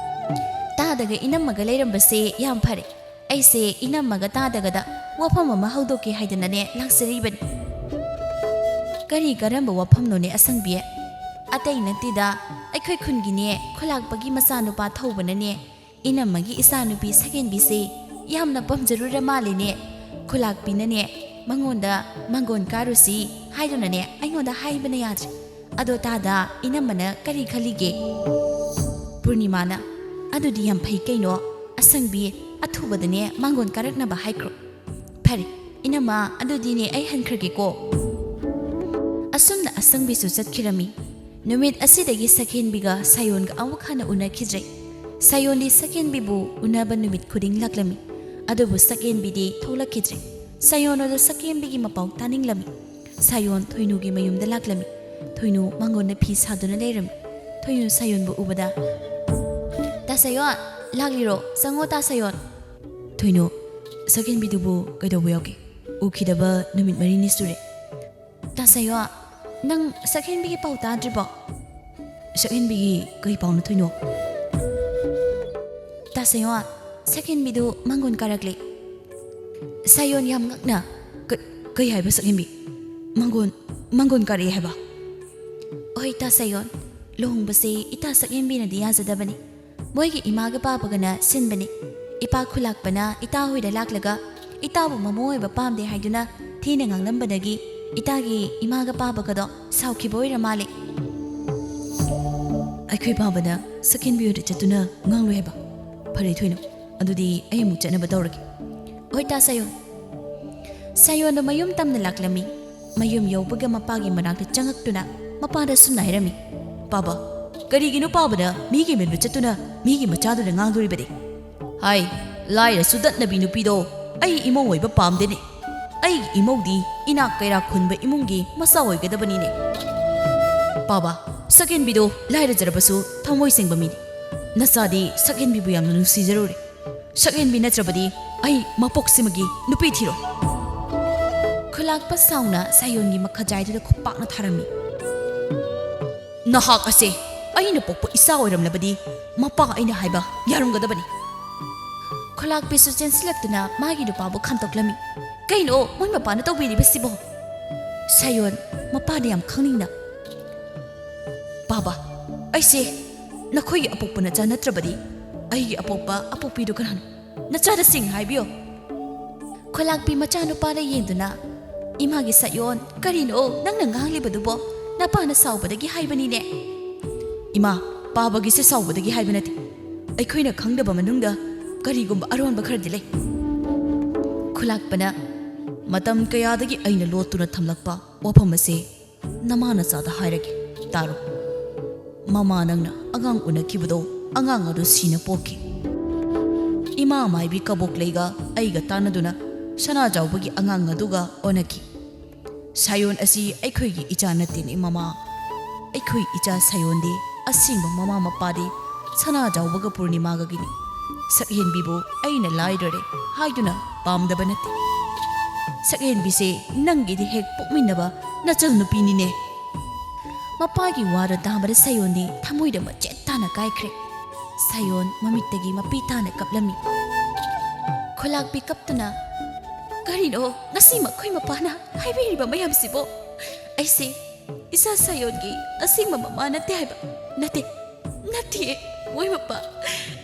ꯇꯥꯗꯒ ꯏꯅꯝꯃꯒ ꯂꯩꯔꯝꯕꯁꯦ ꯌꯥꯝ ꯐꯔꯦ꯫ ꯑꯩꯁꯦ ꯏꯅꯝꯃꯒ ꯇꯥꯗꯒꯗ ꯋꯥꯐꯝ ꯑꯃ ꯍꯧꯗꯣꯛꯀꯦ ꯍꯥꯏꯗꯅꯅꯦ ꯂꯥꯛꯆꯔꯤꯕꯅꯤ꯫" "ꯀꯔꯤ ꯀꯔꯝꯕ ꯋꯥꯐꯝꯅꯣꯅꯦ ꯑꯁꯪꯕꯤ?" "ꯑꯇꯩ ꯅꯠꯇꯦꯗ, ꯑꯩꯈꯣꯏ ꯈꯨꯟꯒꯤꯅꯦ ꯈꯨꯂꯥꯛꯄꯒꯤ ꯃꯆꯥꯅꯨꯄꯥ ꯊꯧꯕꯅꯅꯦ ꯏꯅꯝꯃꯒꯤ ꯏꯆꯥꯅꯨꯄꯤ ꯁꯛꯍꯦꯟꯕꯤꯁꯦ ꯌꯥꯝꯅ ꯄꯥꯝꯖꯔꯨꯔ ꯃꯥꯜꯂꯦꯅꯦ꯫ ꯈꯨꯂꯥꯛꯄꯤꯅꯅꯦ ꯃꯉꯣꯟꯗ ꯃꯥꯡꯒꯣꯟ ꯀꯥꯔꯨꯁꯤ ꯍꯥꯏꯗꯨꯅꯅꯦ ꯑꯩꯉꯣꯟꯗ ꯍꯥꯏꯕꯅ ꯌꯥꯗ꯭ꯔꯦ꯫ ꯑꯗꯣ ꯇꯥꯗ, ꯏꯅꯝꯃꯅ ꯀꯔꯤ ꯈꯜꯂꯤꯒꯦ?" ꯄꯨꯔꯅꯤꯃꯥꯅ, "ꯑꯗꯨꯗꯤ ꯌꯥꯝ ꯐꯩ ꯀꯩꯅꯣ, ꯑꯁꯪꯕꯤ ꯑꯊꯨꯕꯗꯅꯦ ꯃꯥꯡꯒꯣꯟ ꯀꯥꯔꯛꯅꯕ ꯍꯥꯏꯈ꯭ꯔꯣ꯫ ꯐꯔꯦ, ꯏꯅꯝꯃ, ꯑꯗꯨꯗꯤꯅꯦ ꯑꯩ ꯍꯟꯈ꯭ꯔꯒꯦꯀꯣ꯫" ꯑꯁꯨꯝꯅ ꯑꯁꯪꯕꯤꯁꯨ ꯆꯠꯈꯤꯔꯝꯃꯤ꯫ ꯅꯨꯃꯤꯠ ꯑꯁꯤꯗꯒꯤ ꯁꯛꯍꯦꯟꯕꯤꯒ ꯁꯥꯌꯣꯟꯒ ꯑꯃꯨꯛ ꯍꯟꯅ ꯎꯅꯈꯤꯗ꯭ꯔꯦ꯫ ꯁꯥꯌꯣꯟꯗꯤ ꯁꯛꯍꯦꯟꯕꯤꯕꯨ ꯎꯅꯕ ꯅꯨꯃꯤꯠ ꯈꯨꯗꯤꯡ ꯂꯥꯛꯂꯝꯃꯤ, ꯑꯗꯨꯕꯨ ꯁꯛꯍꯦꯟꯕꯤꯗꯤ ꯊꯣꯛꯂꯛꯈꯤꯗ꯭ꯔꯦ꯫ ꯁꯥꯌꯣꯟ ꯑꯗꯨ ꯁꯛꯍꯦꯟꯕꯤꯒꯤ ꯃꯄꯥꯎ ꯇꯥꯅꯤꯡꯂꯝꯃꯤ꯫ ꯁꯥꯌꯣꯟ ꯊꯣꯏꯅꯨꯒꯤ ꯃꯌꯨꯝꯗ ꯂꯥꯛꯂꯝꯃꯤ꯫ ꯊꯣꯏꯅꯨ ꯃꯥꯡꯒꯣꯟꯗ ꯐꯤ ꯁꯥꯗꯨꯅ ꯂꯩꯔꯝꯃꯤ꯫ ꯊꯣꯏꯅꯨ ꯁꯥꯌꯣꯟꯕꯨ ꯎꯕꯗ, "ꯇꯥ ꯁꯥꯌꯣꯟ, ꯂꯥꯛꯂꯤꯔꯣ? ꯆꯪꯉꯣ ꯇꯥ ꯁꯥꯌꯣꯟ꯫" "ꯊꯣꯏꯅꯨ, ꯁꯛꯍꯦꯟꯕꯤꯗꯨꯕꯨ ꯀꯩꯗꯧꯕ ꯌꯥꯎꯒꯦ? ꯎꯈꯤꯗꯕ ꯅꯨꯃꯤꯠ ꯃꯔꯤꯅꯤ ꯁꯨꯔꯦ꯫" "ꯇꯥ ꯁꯥꯌꯣꯟ, ꯅꯪ ꯁꯛꯍꯦꯟꯕꯤꯒꯤ ꯄꯥꯎ ꯇꯥꯗ꯭ꯔꯤꯕꯣ?" "ꯁꯛꯍꯦꯟꯕꯤꯒꯤ ꯀꯩ ꯄꯥꯎꯅꯣ ꯊꯣꯏꯅꯨ?" "ꯇꯥ ꯁꯥꯌꯣꯟ, ꯁꯛꯍꯦꯟꯕꯤꯗꯨ ꯃꯥꯡꯒꯣꯟ ꯀꯥꯔꯛꯂꯦ꯫" ꯁꯥꯌꯣꯟ ꯌꯥꯝ ꯉꯛꯅ, "ꯀ-, ꯀꯩ ꯍꯥꯏꯕ ꯁꯛꯍꯦꯟꯕꯤ? ꯃꯥꯡꯒꯣꯟ, ꯃꯥꯡꯒꯣꯟ ꯀꯥꯔꯛꯑꯦ ꯍꯥꯏꯕ?" "ꯍꯣꯏ ꯇꯥ ꯁꯥꯌꯣꯟ, ꯂꯨꯍꯣꯡꯕꯁꯦ ꯏꯇꯥ ꯁꯛꯍꯦꯟꯕꯤꯅꯗꯤ ꯌꯥꯖꯗꯕꯅꯤ꯫ ꯃꯣꯏꯒꯤ ꯏꯃꯥꯒ ꯄꯥꯕꯒꯅ ꯁꯤꯟꯕꯅꯤ꯫ ꯏꯄꯥ ꯈꯨꯂꯥꯛꯄꯅ ꯏꯇꯥ ꯍꯣꯏꯗ ꯂꯥꯛꯂꯒ ꯏꯇꯥꯕꯨ ꯃꯃꯧ ꯑꯣꯏꯕ ꯄꯥꯝꯗꯦ ꯍꯥꯏꯗꯨꯅ ꯊꯤꯅ ꯉꯥꯡꯂꯝꯕꯗꯒꯤ ꯏꯇꯥꯒꯤ ꯏꯃꯥꯒ ꯄꯥꯕꯒꯗꯣ ꯁꯥꯎꯈꯤꯕ ꯑꯣꯏꯔ ꯃꯥꯜꯂꯦ꯫" "ꯑꯩꯈꯣꯏ ꯄꯥꯕꯅ ꯁꯛꯍꯦꯟꯕꯤ ꯍꯣꯏꯗ ꯆꯠꯇꯨꯅ ꯉꯥꯡꯂꯨꯏ ꯍꯥꯏꯕ? ꯐꯔꯦ ꯊꯣꯏꯅꯨ, ꯑꯗꯨꯗꯤ ꯑꯩ ꯑꯃꯨꯛ ꯆꯠꯅꯕ ꯇꯧꯔꯒꯦ꯫" "ꯍꯣꯏ ꯇꯥ ꯁꯥꯌꯣꯟ꯫" ꯁꯥꯌꯣꯟꯗꯣ ꯃꯌꯨꯝ ꯇꯝꯅ ꯂꯥꯛꯂꯝꯃꯤ꯫ ꯃꯌꯨꯝ ꯌꯧꯕꯒ ꯃꯄꯥꯒꯤ ꯃꯅꯥꯛꯇ ꯆꯪꯉꯛꯇꯨꯅ ꯃꯄꯥꯗ ꯁꯨꯝꯅ ꯍꯥꯏꯔꯝꯃꯤ, "ꯄꯥꯕ, ꯀꯔꯤꯒꯤꯅꯣ ꯄꯥꯕꯅ ꯃꯤꯒꯤ ꯃꯌꯨꯝꯗ ꯆꯠꯇꯨꯅ ꯃꯤꯒꯤ ꯃꯆꯥꯗꯨꯗ ꯉꯥꯡꯗꯣꯔꯤꯕꯗꯤ? ꯍꯥꯏ, ꯂꯥꯏꯔ ꯆꯨꯗꯠꯅꯕꯤ ꯅꯨꯄꯤꯗꯣ ꯑꯩ ꯏꯃꯧ ꯑꯣꯏꯕ ꯄꯥꯝꯗꯦꯅꯦ꯫ ꯑꯩꯒꯤ ꯏꯃꯧꯗꯤ ꯏꯅꯥꯛ ꯀꯩꯔꯥꯛ ꯈꯨꯟꯕ ꯏꯃꯨꯡꯒꯤ ꯃꯆꯥ ꯑꯣꯏꯒꯗꯕꯅꯤꯅꯦ꯫ ꯄꯥꯕ, ꯁꯛꯍꯦꯟꯕꯤꯗꯣ ꯂꯥꯏꯔꯖꯔꯕꯁꯨ ꯊꯃꯣꯏ ꯁꯦꯡꯕ ꯃꯤꯅꯤ꯫ ꯅꯆꯥꯗꯤ ꯁꯛꯍꯦꯟꯕꯤꯕꯨ ꯌꯥꯝꯅ ꯅꯨꯡꯁꯤꯖꯔꯨꯔꯦ꯫ ꯁꯛꯍꯦꯟꯕꯤ ꯅꯠꯇ꯭ꯔꯕꯗꯤ ꯑꯩ ꯃꯄꯣꯛꯁꯤꯃꯒꯤ ꯅꯨꯄꯤ ꯊꯤꯔꯣꯏ꯫ ꯈꯨꯂꯥꯛꯄ ꯁꯥꯎꯅ ꯁꯥꯌꯣꯟꯒꯤ ꯃꯈꯖꯥꯏꯗꯨꯗ ꯈꯨꯄꯥꯛꯅ ꯊꯥꯔꯝꯃꯤ꯫ "ꯅꯍꯥꯛ ꯑꯁꯦ ꯑꯩꯅ ꯄꯣꯛꯄ ꯏꯆꯥ ꯑꯣꯏꯔꯝꯂꯕꯗꯤ ꯃꯄꯥ ꯑꯩꯅ ꯍꯥꯏꯕ ꯌꯥꯔꯝꯒꯗꯕꯅꯤ꯫" ꯈꯨꯂꯥꯛꯄꯤꯁꯨ ꯆꯦꯟꯁꯤꯜꯂꯛꯇꯨꯅ ꯃꯥꯒꯤ ꯅꯨꯄꯥꯕꯨ ꯈꯥꯝꯇꯣꯛꯂꯝꯃꯤ꯫ "ꯀꯩꯅꯣ ꯃꯣꯏ ꯃꯄꯥꯅ ꯇꯧꯕꯤꯔꯤꯕꯁꯤꯕꯣ?" ꯁꯥꯌꯣꯟ ꯃꯄꯥꯗ ꯌꯥꯝ ꯈꯪꯅꯤꯡꯅ, "ꯄꯥꯕ, ꯑꯩꯁꯦ ꯅꯈꯣꯏꯒꯤ ꯑꯄꯣꯛꯄ ꯅꯆꯥ ꯅꯠꯇ꯭ꯔꯕꯗꯤ ꯑꯩꯒꯤ ꯑꯄꯣꯛꯄ ꯑꯄꯣꯛꯄꯤꯗꯨ ꯀꯅꯥꯅꯣ? ꯅꯆꯥꯗ ꯁꯦꯡꯅ ꯍꯥꯏꯕꯤꯌꯣ꯫" ꯈꯨꯂꯥꯛꯄꯤ ꯃꯆꯥꯅꯨꯄꯥꯗ ꯌꯦꯡꯗꯨꯅ, "ꯏꯃꯥꯒꯤ ꯁꯛꯌꯣꯟ, ꯀꯔꯤꯅꯣ ꯅꯪꯅ ꯉꯥꯡꯂꯤꯕꯗꯨꯕꯣ? ꯅꯄꯥꯅ ꯁꯥꯎꯕꯗꯒꯤ ꯍꯥꯏꯕꯅꯤꯅꯦ꯫" "ꯏꯃꯥ, ꯄꯥꯕꯒꯤꯁꯦ ꯁꯥꯎꯕꯗꯒꯤ ꯍꯥꯏꯕ ꯅꯠꯇꯦ꯫ ꯑꯩꯈꯣꯏꯅ ꯈꯪꯗꯕ ꯃꯅꯨꯡꯗ ꯀꯔꯤꯒꯨꯝꯕ ꯑꯔꯣꯟꯕ ꯈꯔꯗꯤ ꯂꯩ꯫" ꯈꯨꯂꯥꯛꯄꯅ, "ꯃꯇꯝ ꯀꯌꯥꯗꯒꯤ ꯑꯩꯅ ꯂꯣꯠꯇꯨꯅ ꯊꯝꯂꯛꯄ ꯋꯥꯐꯝ ꯑꯁꯦ ꯅꯃꯥ ꯅꯆꯥꯗ ꯍꯥꯏꯔꯒꯦ, ꯇꯥꯔꯣ꯫ ꯃꯃꯥ, ꯅꯪꯅ ꯑꯉꯥꯡ ꯎꯅꯈꯤꯕꯗꯣ ꯑꯉꯥꯡ ꯑꯗꯨ ꯁꯤꯅ ꯄꯣꯛꯈꯤ꯫ ꯏꯃꯥ ꯃꯥꯏꯕꯤ ꯀꯕꯣꯛꯂꯩꯒ ꯑꯩꯒ ꯇꯥꯟꯅꯗꯨꯅ ꯁꯅꯥꯖꯥꯎꯕꯒꯤ ꯑꯉꯥꯡ ꯑꯗꯨꯒ ꯑꯣꯟꯅꯈꯤ꯫ ꯁꯥꯌꯣꯟ ꯑꯁꯤ ꯑꯩꯈꯣꯏꯒꯤ ꯏꯆꯥ ꯅꯠꯇꯦꯅꯦ, ꯃꯃꯥ꯫ ꯑꯩꯈꯣꯏ ꯏꯆꯥ ꯁꯥꯌꯣꯟꯗꯤ ꯑꯁꯦꯡꯕ ꯃꯃꯥ ꯃꯄꯥꯗꯤ ꯁꯅꯥꯖꯥꯎꯕꯒ ꯄꯨꯔꯅꯤꯃꯥꯒꯒꯤꯅꯤ꯫ ꯁꯛꯍꯦꯟꯕꯤꯕꯨ ꯑꯩꯅ ꯂꯥꯏꯔꯔꯦ ꯍꯥꯏꯗꯨꯅ ꯄꯥꯝꯗꯕ ꯅꯠꯇꯦ꯫ ꯁꯛꯍꯦꯟꯕꯤꯁꯦ ꯅꯪꯒꯤꯗꯤ ꯍꯦꯛ ꯄꯣꯛꯃꯤꯟꯅꯕ ꯅꯆꯜ ꯅꯨꯄꯤꯅꯤꯅꯦ꯫" ꯃꯄꯥꯒꯤ ꯋꯥꯗꯣ ꯇꯥꯕꯗ ꯁꯥꯌꯣꯟꯗꯤ ꯊꯃꯣꯏꯗ ꯃꯆꯦꯠ ꯇꯥꯅ ꯀꯥꯏꯈ꯭ꯔꯦ꯫ ꯁꯥꯌꯣꯟ ꯃꯃꯤꯠꯇꯒꯤ ꯃꯄꯤ ꯇꯥꯅ ꯀꯞꯂꯝꯃꯤ꯫ ꯈꯨꯂꯥꯛꯄꯤ ꯀꯞꯇꯨꯅ, "ꯀꯔꯤꯅꯣ ꯉꯁꯤ ꯃꯈꯣꯏ ꯃꯄꯥꯅ ꯍꯥꯏꯕꯤꯔꯤꯕ ꯃꯌꯥꯝꯁꯤꯕꯣ? ꯑꯩꯁꯦ ꯏꯆꯥ ꯁꯥꯌꯣꯟꯒꯤ ꯑꯁꯦꯡꯕ ꯃꯃꯥ ꯅꯠꯇꯦ ꯍꯥꯏꯕ? ꯅꯠꯇꯦ, ꯅꯠꯇꯤꯌꯦ, ꯃꯣꯏ ꯃꯄꯥ꯫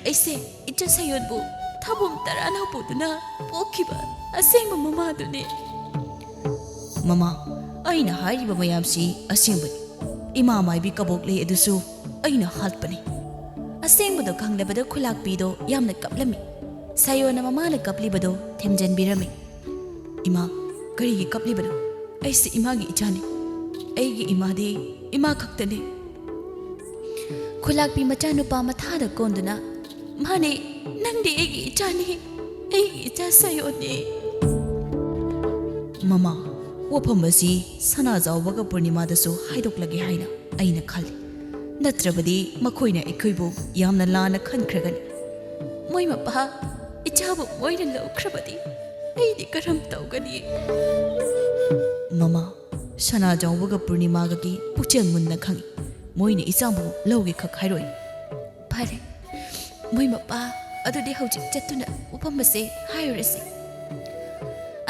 ꯑꯩꯁꯦ ꯏꯆꯥ ꯁꯥꯌꯣꯟꯕꯨ ꯊꯥꯕꯣꯝ ꯇꯔꯥꯅ ꯄꯨꯗꯨꯅ ꯄꯣꯛꯈꯤꯕ ꯑꯁꯦꯡꯕ ꯃꯃꯥꯗꯨꯅꯤ꯫" "ꯃꯃꯥ, ꯑꯩꯅ ꯍꯥꯏꯔꯤꯕ ꯃꯌꯥꯝꯁꯤ ꯑꯁꯦꯡꯕꯅꯤ꯫ ꯏꯃꯥ ꯃꯥꯏꯕꯤ ꯀꯕꯣꯛꯂꯩ ꯑꯗꯨꯁꯨ ꯑꯩꯅ ꯍꯥꯠꯄꯅꯤ꯫" ꯑꯁꯦꯡꯕꯗꯣ ꯈꯪꯂꯕꯗ ꯈꯨꯂꯥꯛꯄꯤꯗꯣ ꯌꯥꯝꯅ ꯀꯞꯂꯝꯃꯤ꯫ ꯁꯥꯌꯣꯟꯅ ꯃꯃꯥꯅ ꯀꯞꯂꯤꯕꯗꯣ ꯊꯦꯝꯖꯤꯟꯕꯤꯔꯝꯃꯤ꯫ "ꯏꯃꯥ, ꯀꯔꯤꯒꯤ ꯀꯞꯂꯤꯕꯅꯣ? ꯑꯩꯁꯦ ꯏꯃꯥꯒꯤ ꯏꯆꯥꯅꯤ꯫ ꯑꯩꯒꯤ ꯏꯃꯥꯗꯤ ꯏꯃꯥ ꯈꯛꯇꯅꯤ꯫" ꯈꯨꯂꯥꯛꯄꯤ ꯃꯆꯥꯅꯨꯄꯥ ꯃꯊꯥꯗ ꯀꯣꯟꯗꯨꯅ, "ꯃꯥꯅꯦ, ꯅꯪꯗꯤ ꯑꯩꯒꯤ ꯏꯆꯥꯅꯤ, ꯑꯩꯒꯤ ꯏꯆꯥ ꯁꯥꯌꯣꯟꯅꯤ꯫" "ꯃꯃꯥ, ꯋꯥꯐꯝ ꯑꯁꯤ ꯁꯅꯥꯖꯥꯎꯕꯒ ꯄꯨꯔꯅꯤꯃꯥꯗꯁꯨ ꯍꯥꯏꯗꯣꯛꯂꯒꯦ ꯍꯥꯏꯅ ꯑꯩꯅ ꯈꯜꯂꯤ꯫ ꯅꯠꯇ꯭ꯔꯕꯗꯤ ꯃꯈꯣꯏꯅ ꯑꯩꯈꯣꯏꯕꯨ ꯌꯥꯝꯅ ꯂꯥꯟꯅ ꯈꯟꯈ꯭ꯔꯒꯅꯤ꯫ ꯃꯣꯏ ꯃꯄꯥ, ꯏꯆꯥꯕꯨ ꯃꯣꯏꯅ ꯂꯧꯈ꯭ꯔꯕꯗꯤ ꯑꯩꯗꯤ ꯀꯔꯝ ꯇꯧꯒꯅꯤ? ꯃꯃꯥ, ꯁꯅꯥꯖꯥꯎꯕꯒ ꯄꯨꯔꯅꯤꯃꯥꯒꯒꯤ ꯄꯨꯛꯆꯦꯜ ꯃꯨꯟꯅ ꯈꯪꯏ꯫ ꯃꯣꯏꯅ ꯏꯆꯥꯕꯨ ꯂꯧꯒꯦ ꯈꯛ ꯍꯥꯏꯔꯣꯏ꯫ ꯐꯔꯦ, ꯃꯣꯏ ꯃꯄꯥ, ꯑꯗꯨꯗꯤ ꯍꯧꯖꯤꯛ ꯆꯠꯇꯨꯅ ꯋꯥꯐꯝ ꯑꯁꯦ ꯍꯥꯏꯔꯨꯔꯁꯤ꯫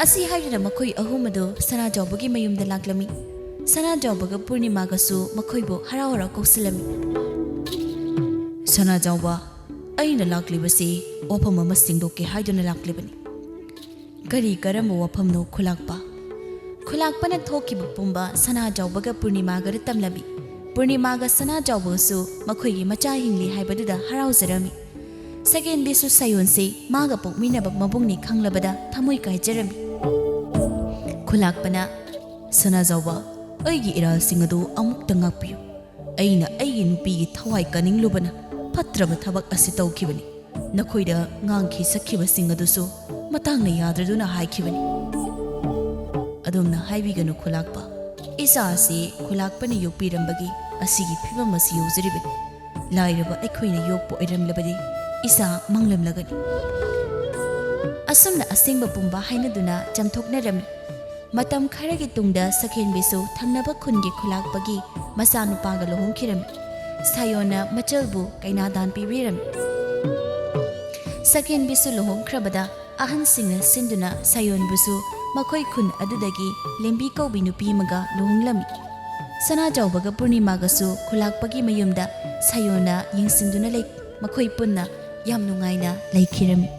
ꯑꯁꯤ ꯍꯥꯏꯗꯨꯅ ꯃꯈꯣꯏ ꯑꯍꯨꯝ ꯑꯗꯨ ꯁꯅꯥꯖꯥꯎꯕꯒꯤ ꯃꯌꯨꯝꯗ ꯂꯥꯛꯂꯝꯃꯤ꯫ ꯁꯅꯥꯖꯥꯎꯕꯒ ꯄꯨꯔꯅꯤꯃꯥꯒꯁꯨ ꯃꯈꯣꯏꯕꯨ ꯍꯔꯥꯎ ꯍꯔꯥꯎ ꯀꯧꯁꯤꯜꯂꯝꯃꯤ꯫ ꯁꯅꯥꯖꯥꯎꯕ, ꯑꯩꯅ ꯂꯥꯛꯂꯤꯕꯁꯤ ꯋꯥꯐꯝ ꯑꯃ ꯁꯦꯡꯗꯣꯛꯀꯦ ꯍꯥꯏꯗꯨꯅ ꯂꯥꯛꯂꯤꯕꯅꯤ꯫ ꯀꯔꯤ ꯀꯔꯝꯕ ꯋꯥꯐꯝꯅꯣ ꯈꯨꯂꯥꯛꯄ? ꯈꯨꯂꯥꯛꯄꯅ ꯊꯣꯛꯈꯤꯕ ꯄꯨꯝꯕ ꯁꯅꯥꯖꯥꯎꯕꯒ ꯄꯨꯔꯅꯤꯃꯥꯒꯗ ꯇꯝꯂꯝꯃꯤ꯫ ꯄꯨꯔꯅꯤꯃꯥꯒ ꯁꯅꯥꯖꯥꯎꯕꯒꯁꯨ ꯃꯈꯣꯏꯒꯤ ꯃꯆꯥ ꯍꯤꯡꯂꯤ ꯍꯥꯏꯕꯗꯨꯗ ꯍꯔꯥꯎꯖꯔꯝꯃꯤ꯫ ꯁꯀꯦꯟꯕꯤꯁꯨ ꯁꯥꯌꯣꯟꯁꯤ ꯃꯥꯒ ꯄꯣꯛꯃꯤꯟꯅꯕ ꯃꯕꯨꯡꯅꯤ ꯈꯪꯂꯕꯗ ꯊꯃꯣꯏ ꯀꯥꯏꯖꯔꯝꯃꯤ꯫ ꯈꯨꯂꯥꯛꯄꯅ, ꯁꯅꯥꯖꯥꯎꯕ, ꯑꯩꯒꯤ ꯏꯔꯥꯜꯁꯤꯡ ꯑꯗꯨ ꯑꯃꯨꯛꯇ ꯉꯥꯛꯄꯤꯌꯨ꯫ ꯑꯩꯅ ꯑꯩꯒꯤ ꯅꯨꯄꯤꯒꯤ ꯊꯋꯥꯏ ꯀꯟꯅꯤꯡꯂꯨꯕꯅ ꯐꯠꯇ꯭ꯔꯕ ꯊꯕꯛ ꯑꯁꯤ ꯇꯧꯈꯤꯕꯅꯤ꯫ ꯅꯈꯣꯏꯗ ꯉꯥꯡꯈꯤ ꯁꯛꯈꯤꯕꯁꯤꯡ ꯑꯗꯨꯁꯨ ꯃꯇꯥꯡꯅ ꯌꯥꯗ꯭ꯔꯗꯨꯅ ꯍꯥꯏꯈꯤꯕꯅꯤ꯫ ꯑꯗꯣꯝꯅ ꯍꯥꯏꯕꯤꯒꯅꯨ ꯈꯨꯂꯥꯛꯄ꯫ ꯏꯆꯥ ꯑꯁꯤ ꯈꯨꯂꯥꯛꯄꯅ ꯌꯣꯛꯄꯤꯔꯝꯕꯒꯤ ꯑꯁꯤꯒꯤ ꯐꯤꯕꯝ ꯑꯁꯤ ꯌꯧꯖꯔꯤꯕꯅꯤ꯫ ꯂꯥꯏꯔꯕ ꯑꯩꯈꯣꯏꯅ ꯌꯣꯛꯄ ꯑꯣꯏꯔꯝꯂꯕꯗꯤ ꯏꯆꯥ ꯃꯥꯡꯂꯝꯂꯒꯅꯤ꯫ ꯑꯁꯨꯝꯅ ꯑꯁꯦꯡꯕ ꯄꯨꯝꯕ ꯍꯥꯏꯅꯗꯨꯅ ꯆꯝꯊꯣꯛꯅꯔꯝꯃꯤ꯫ ꯃꯇꯝ ꯈꯔꯒꯤ ꯇꯨꯡꯗ ꯁꯀꯦꯟꯕꯤꯁꯨ ꯊꯪꯅꯕ ꯈꯨꯟꯒꯤ ꯈꯨꯂꯥꯛꯄꯒꯤ ꯃꯆꯥꯅꯨꯄꯥꯒ ꯂꯨꯍꯣꯡꯈꯤꯔꯝꯃꯤ꯫ ꯁꯥꯌꯣꯟꯅ ꯃꯆꯜꯕꯨ ꯀꯩꯅꯥꯗꯥꯟ ꯄꯤꯕꯤꯔꯝꯃꯤ꯫ ꯁꯀꯦꯟꯕꯤꯁꯨ ꯂꯨꯍꯣꯡꯈ꯭ꯔꯕꯗ ꯑꯍꯟꯁꯤꯡꯅ ꯁꯤꯟꯗꯨꯅ ꯁꯥꯌꯣꯟꯕꯨꯁꯨ ꯃꯈꯣꯏ ꯈꯨꯟ ꯑꯗꯨꯗꯒꯤ ꯂꯦꯝꯕꯤ ꯀꯧꯕꯤ ꯅꯨꯄꯤ ꯑꯃꯒ ꯂꯨꯍꯣꯡꯂꯝꯃꯤ꯫ ꯁꯅꯥꯖꯥꯎꯕꯒ ꯄꯨꯔꯅꯤꯃꯥꯒꯁꯨ ꯈꯨꯂꯥꯛꯄꯒꯤ ꯃꯌꯨꯝꯗ ꯁꯥꯌꯣꯟꯅ ꯌꯦꯡꯁꯤꯟꯗꯨꯅ ꯂꯩ꯫ ꯃꯈꯣꯏ ꯄꯨꯟꯅ ꯌꯥꯝ ꯅꯨꯡꯉꯥꯏꯅ ꯂꯩꯈꯤꯔꯝꯃꯤ꯫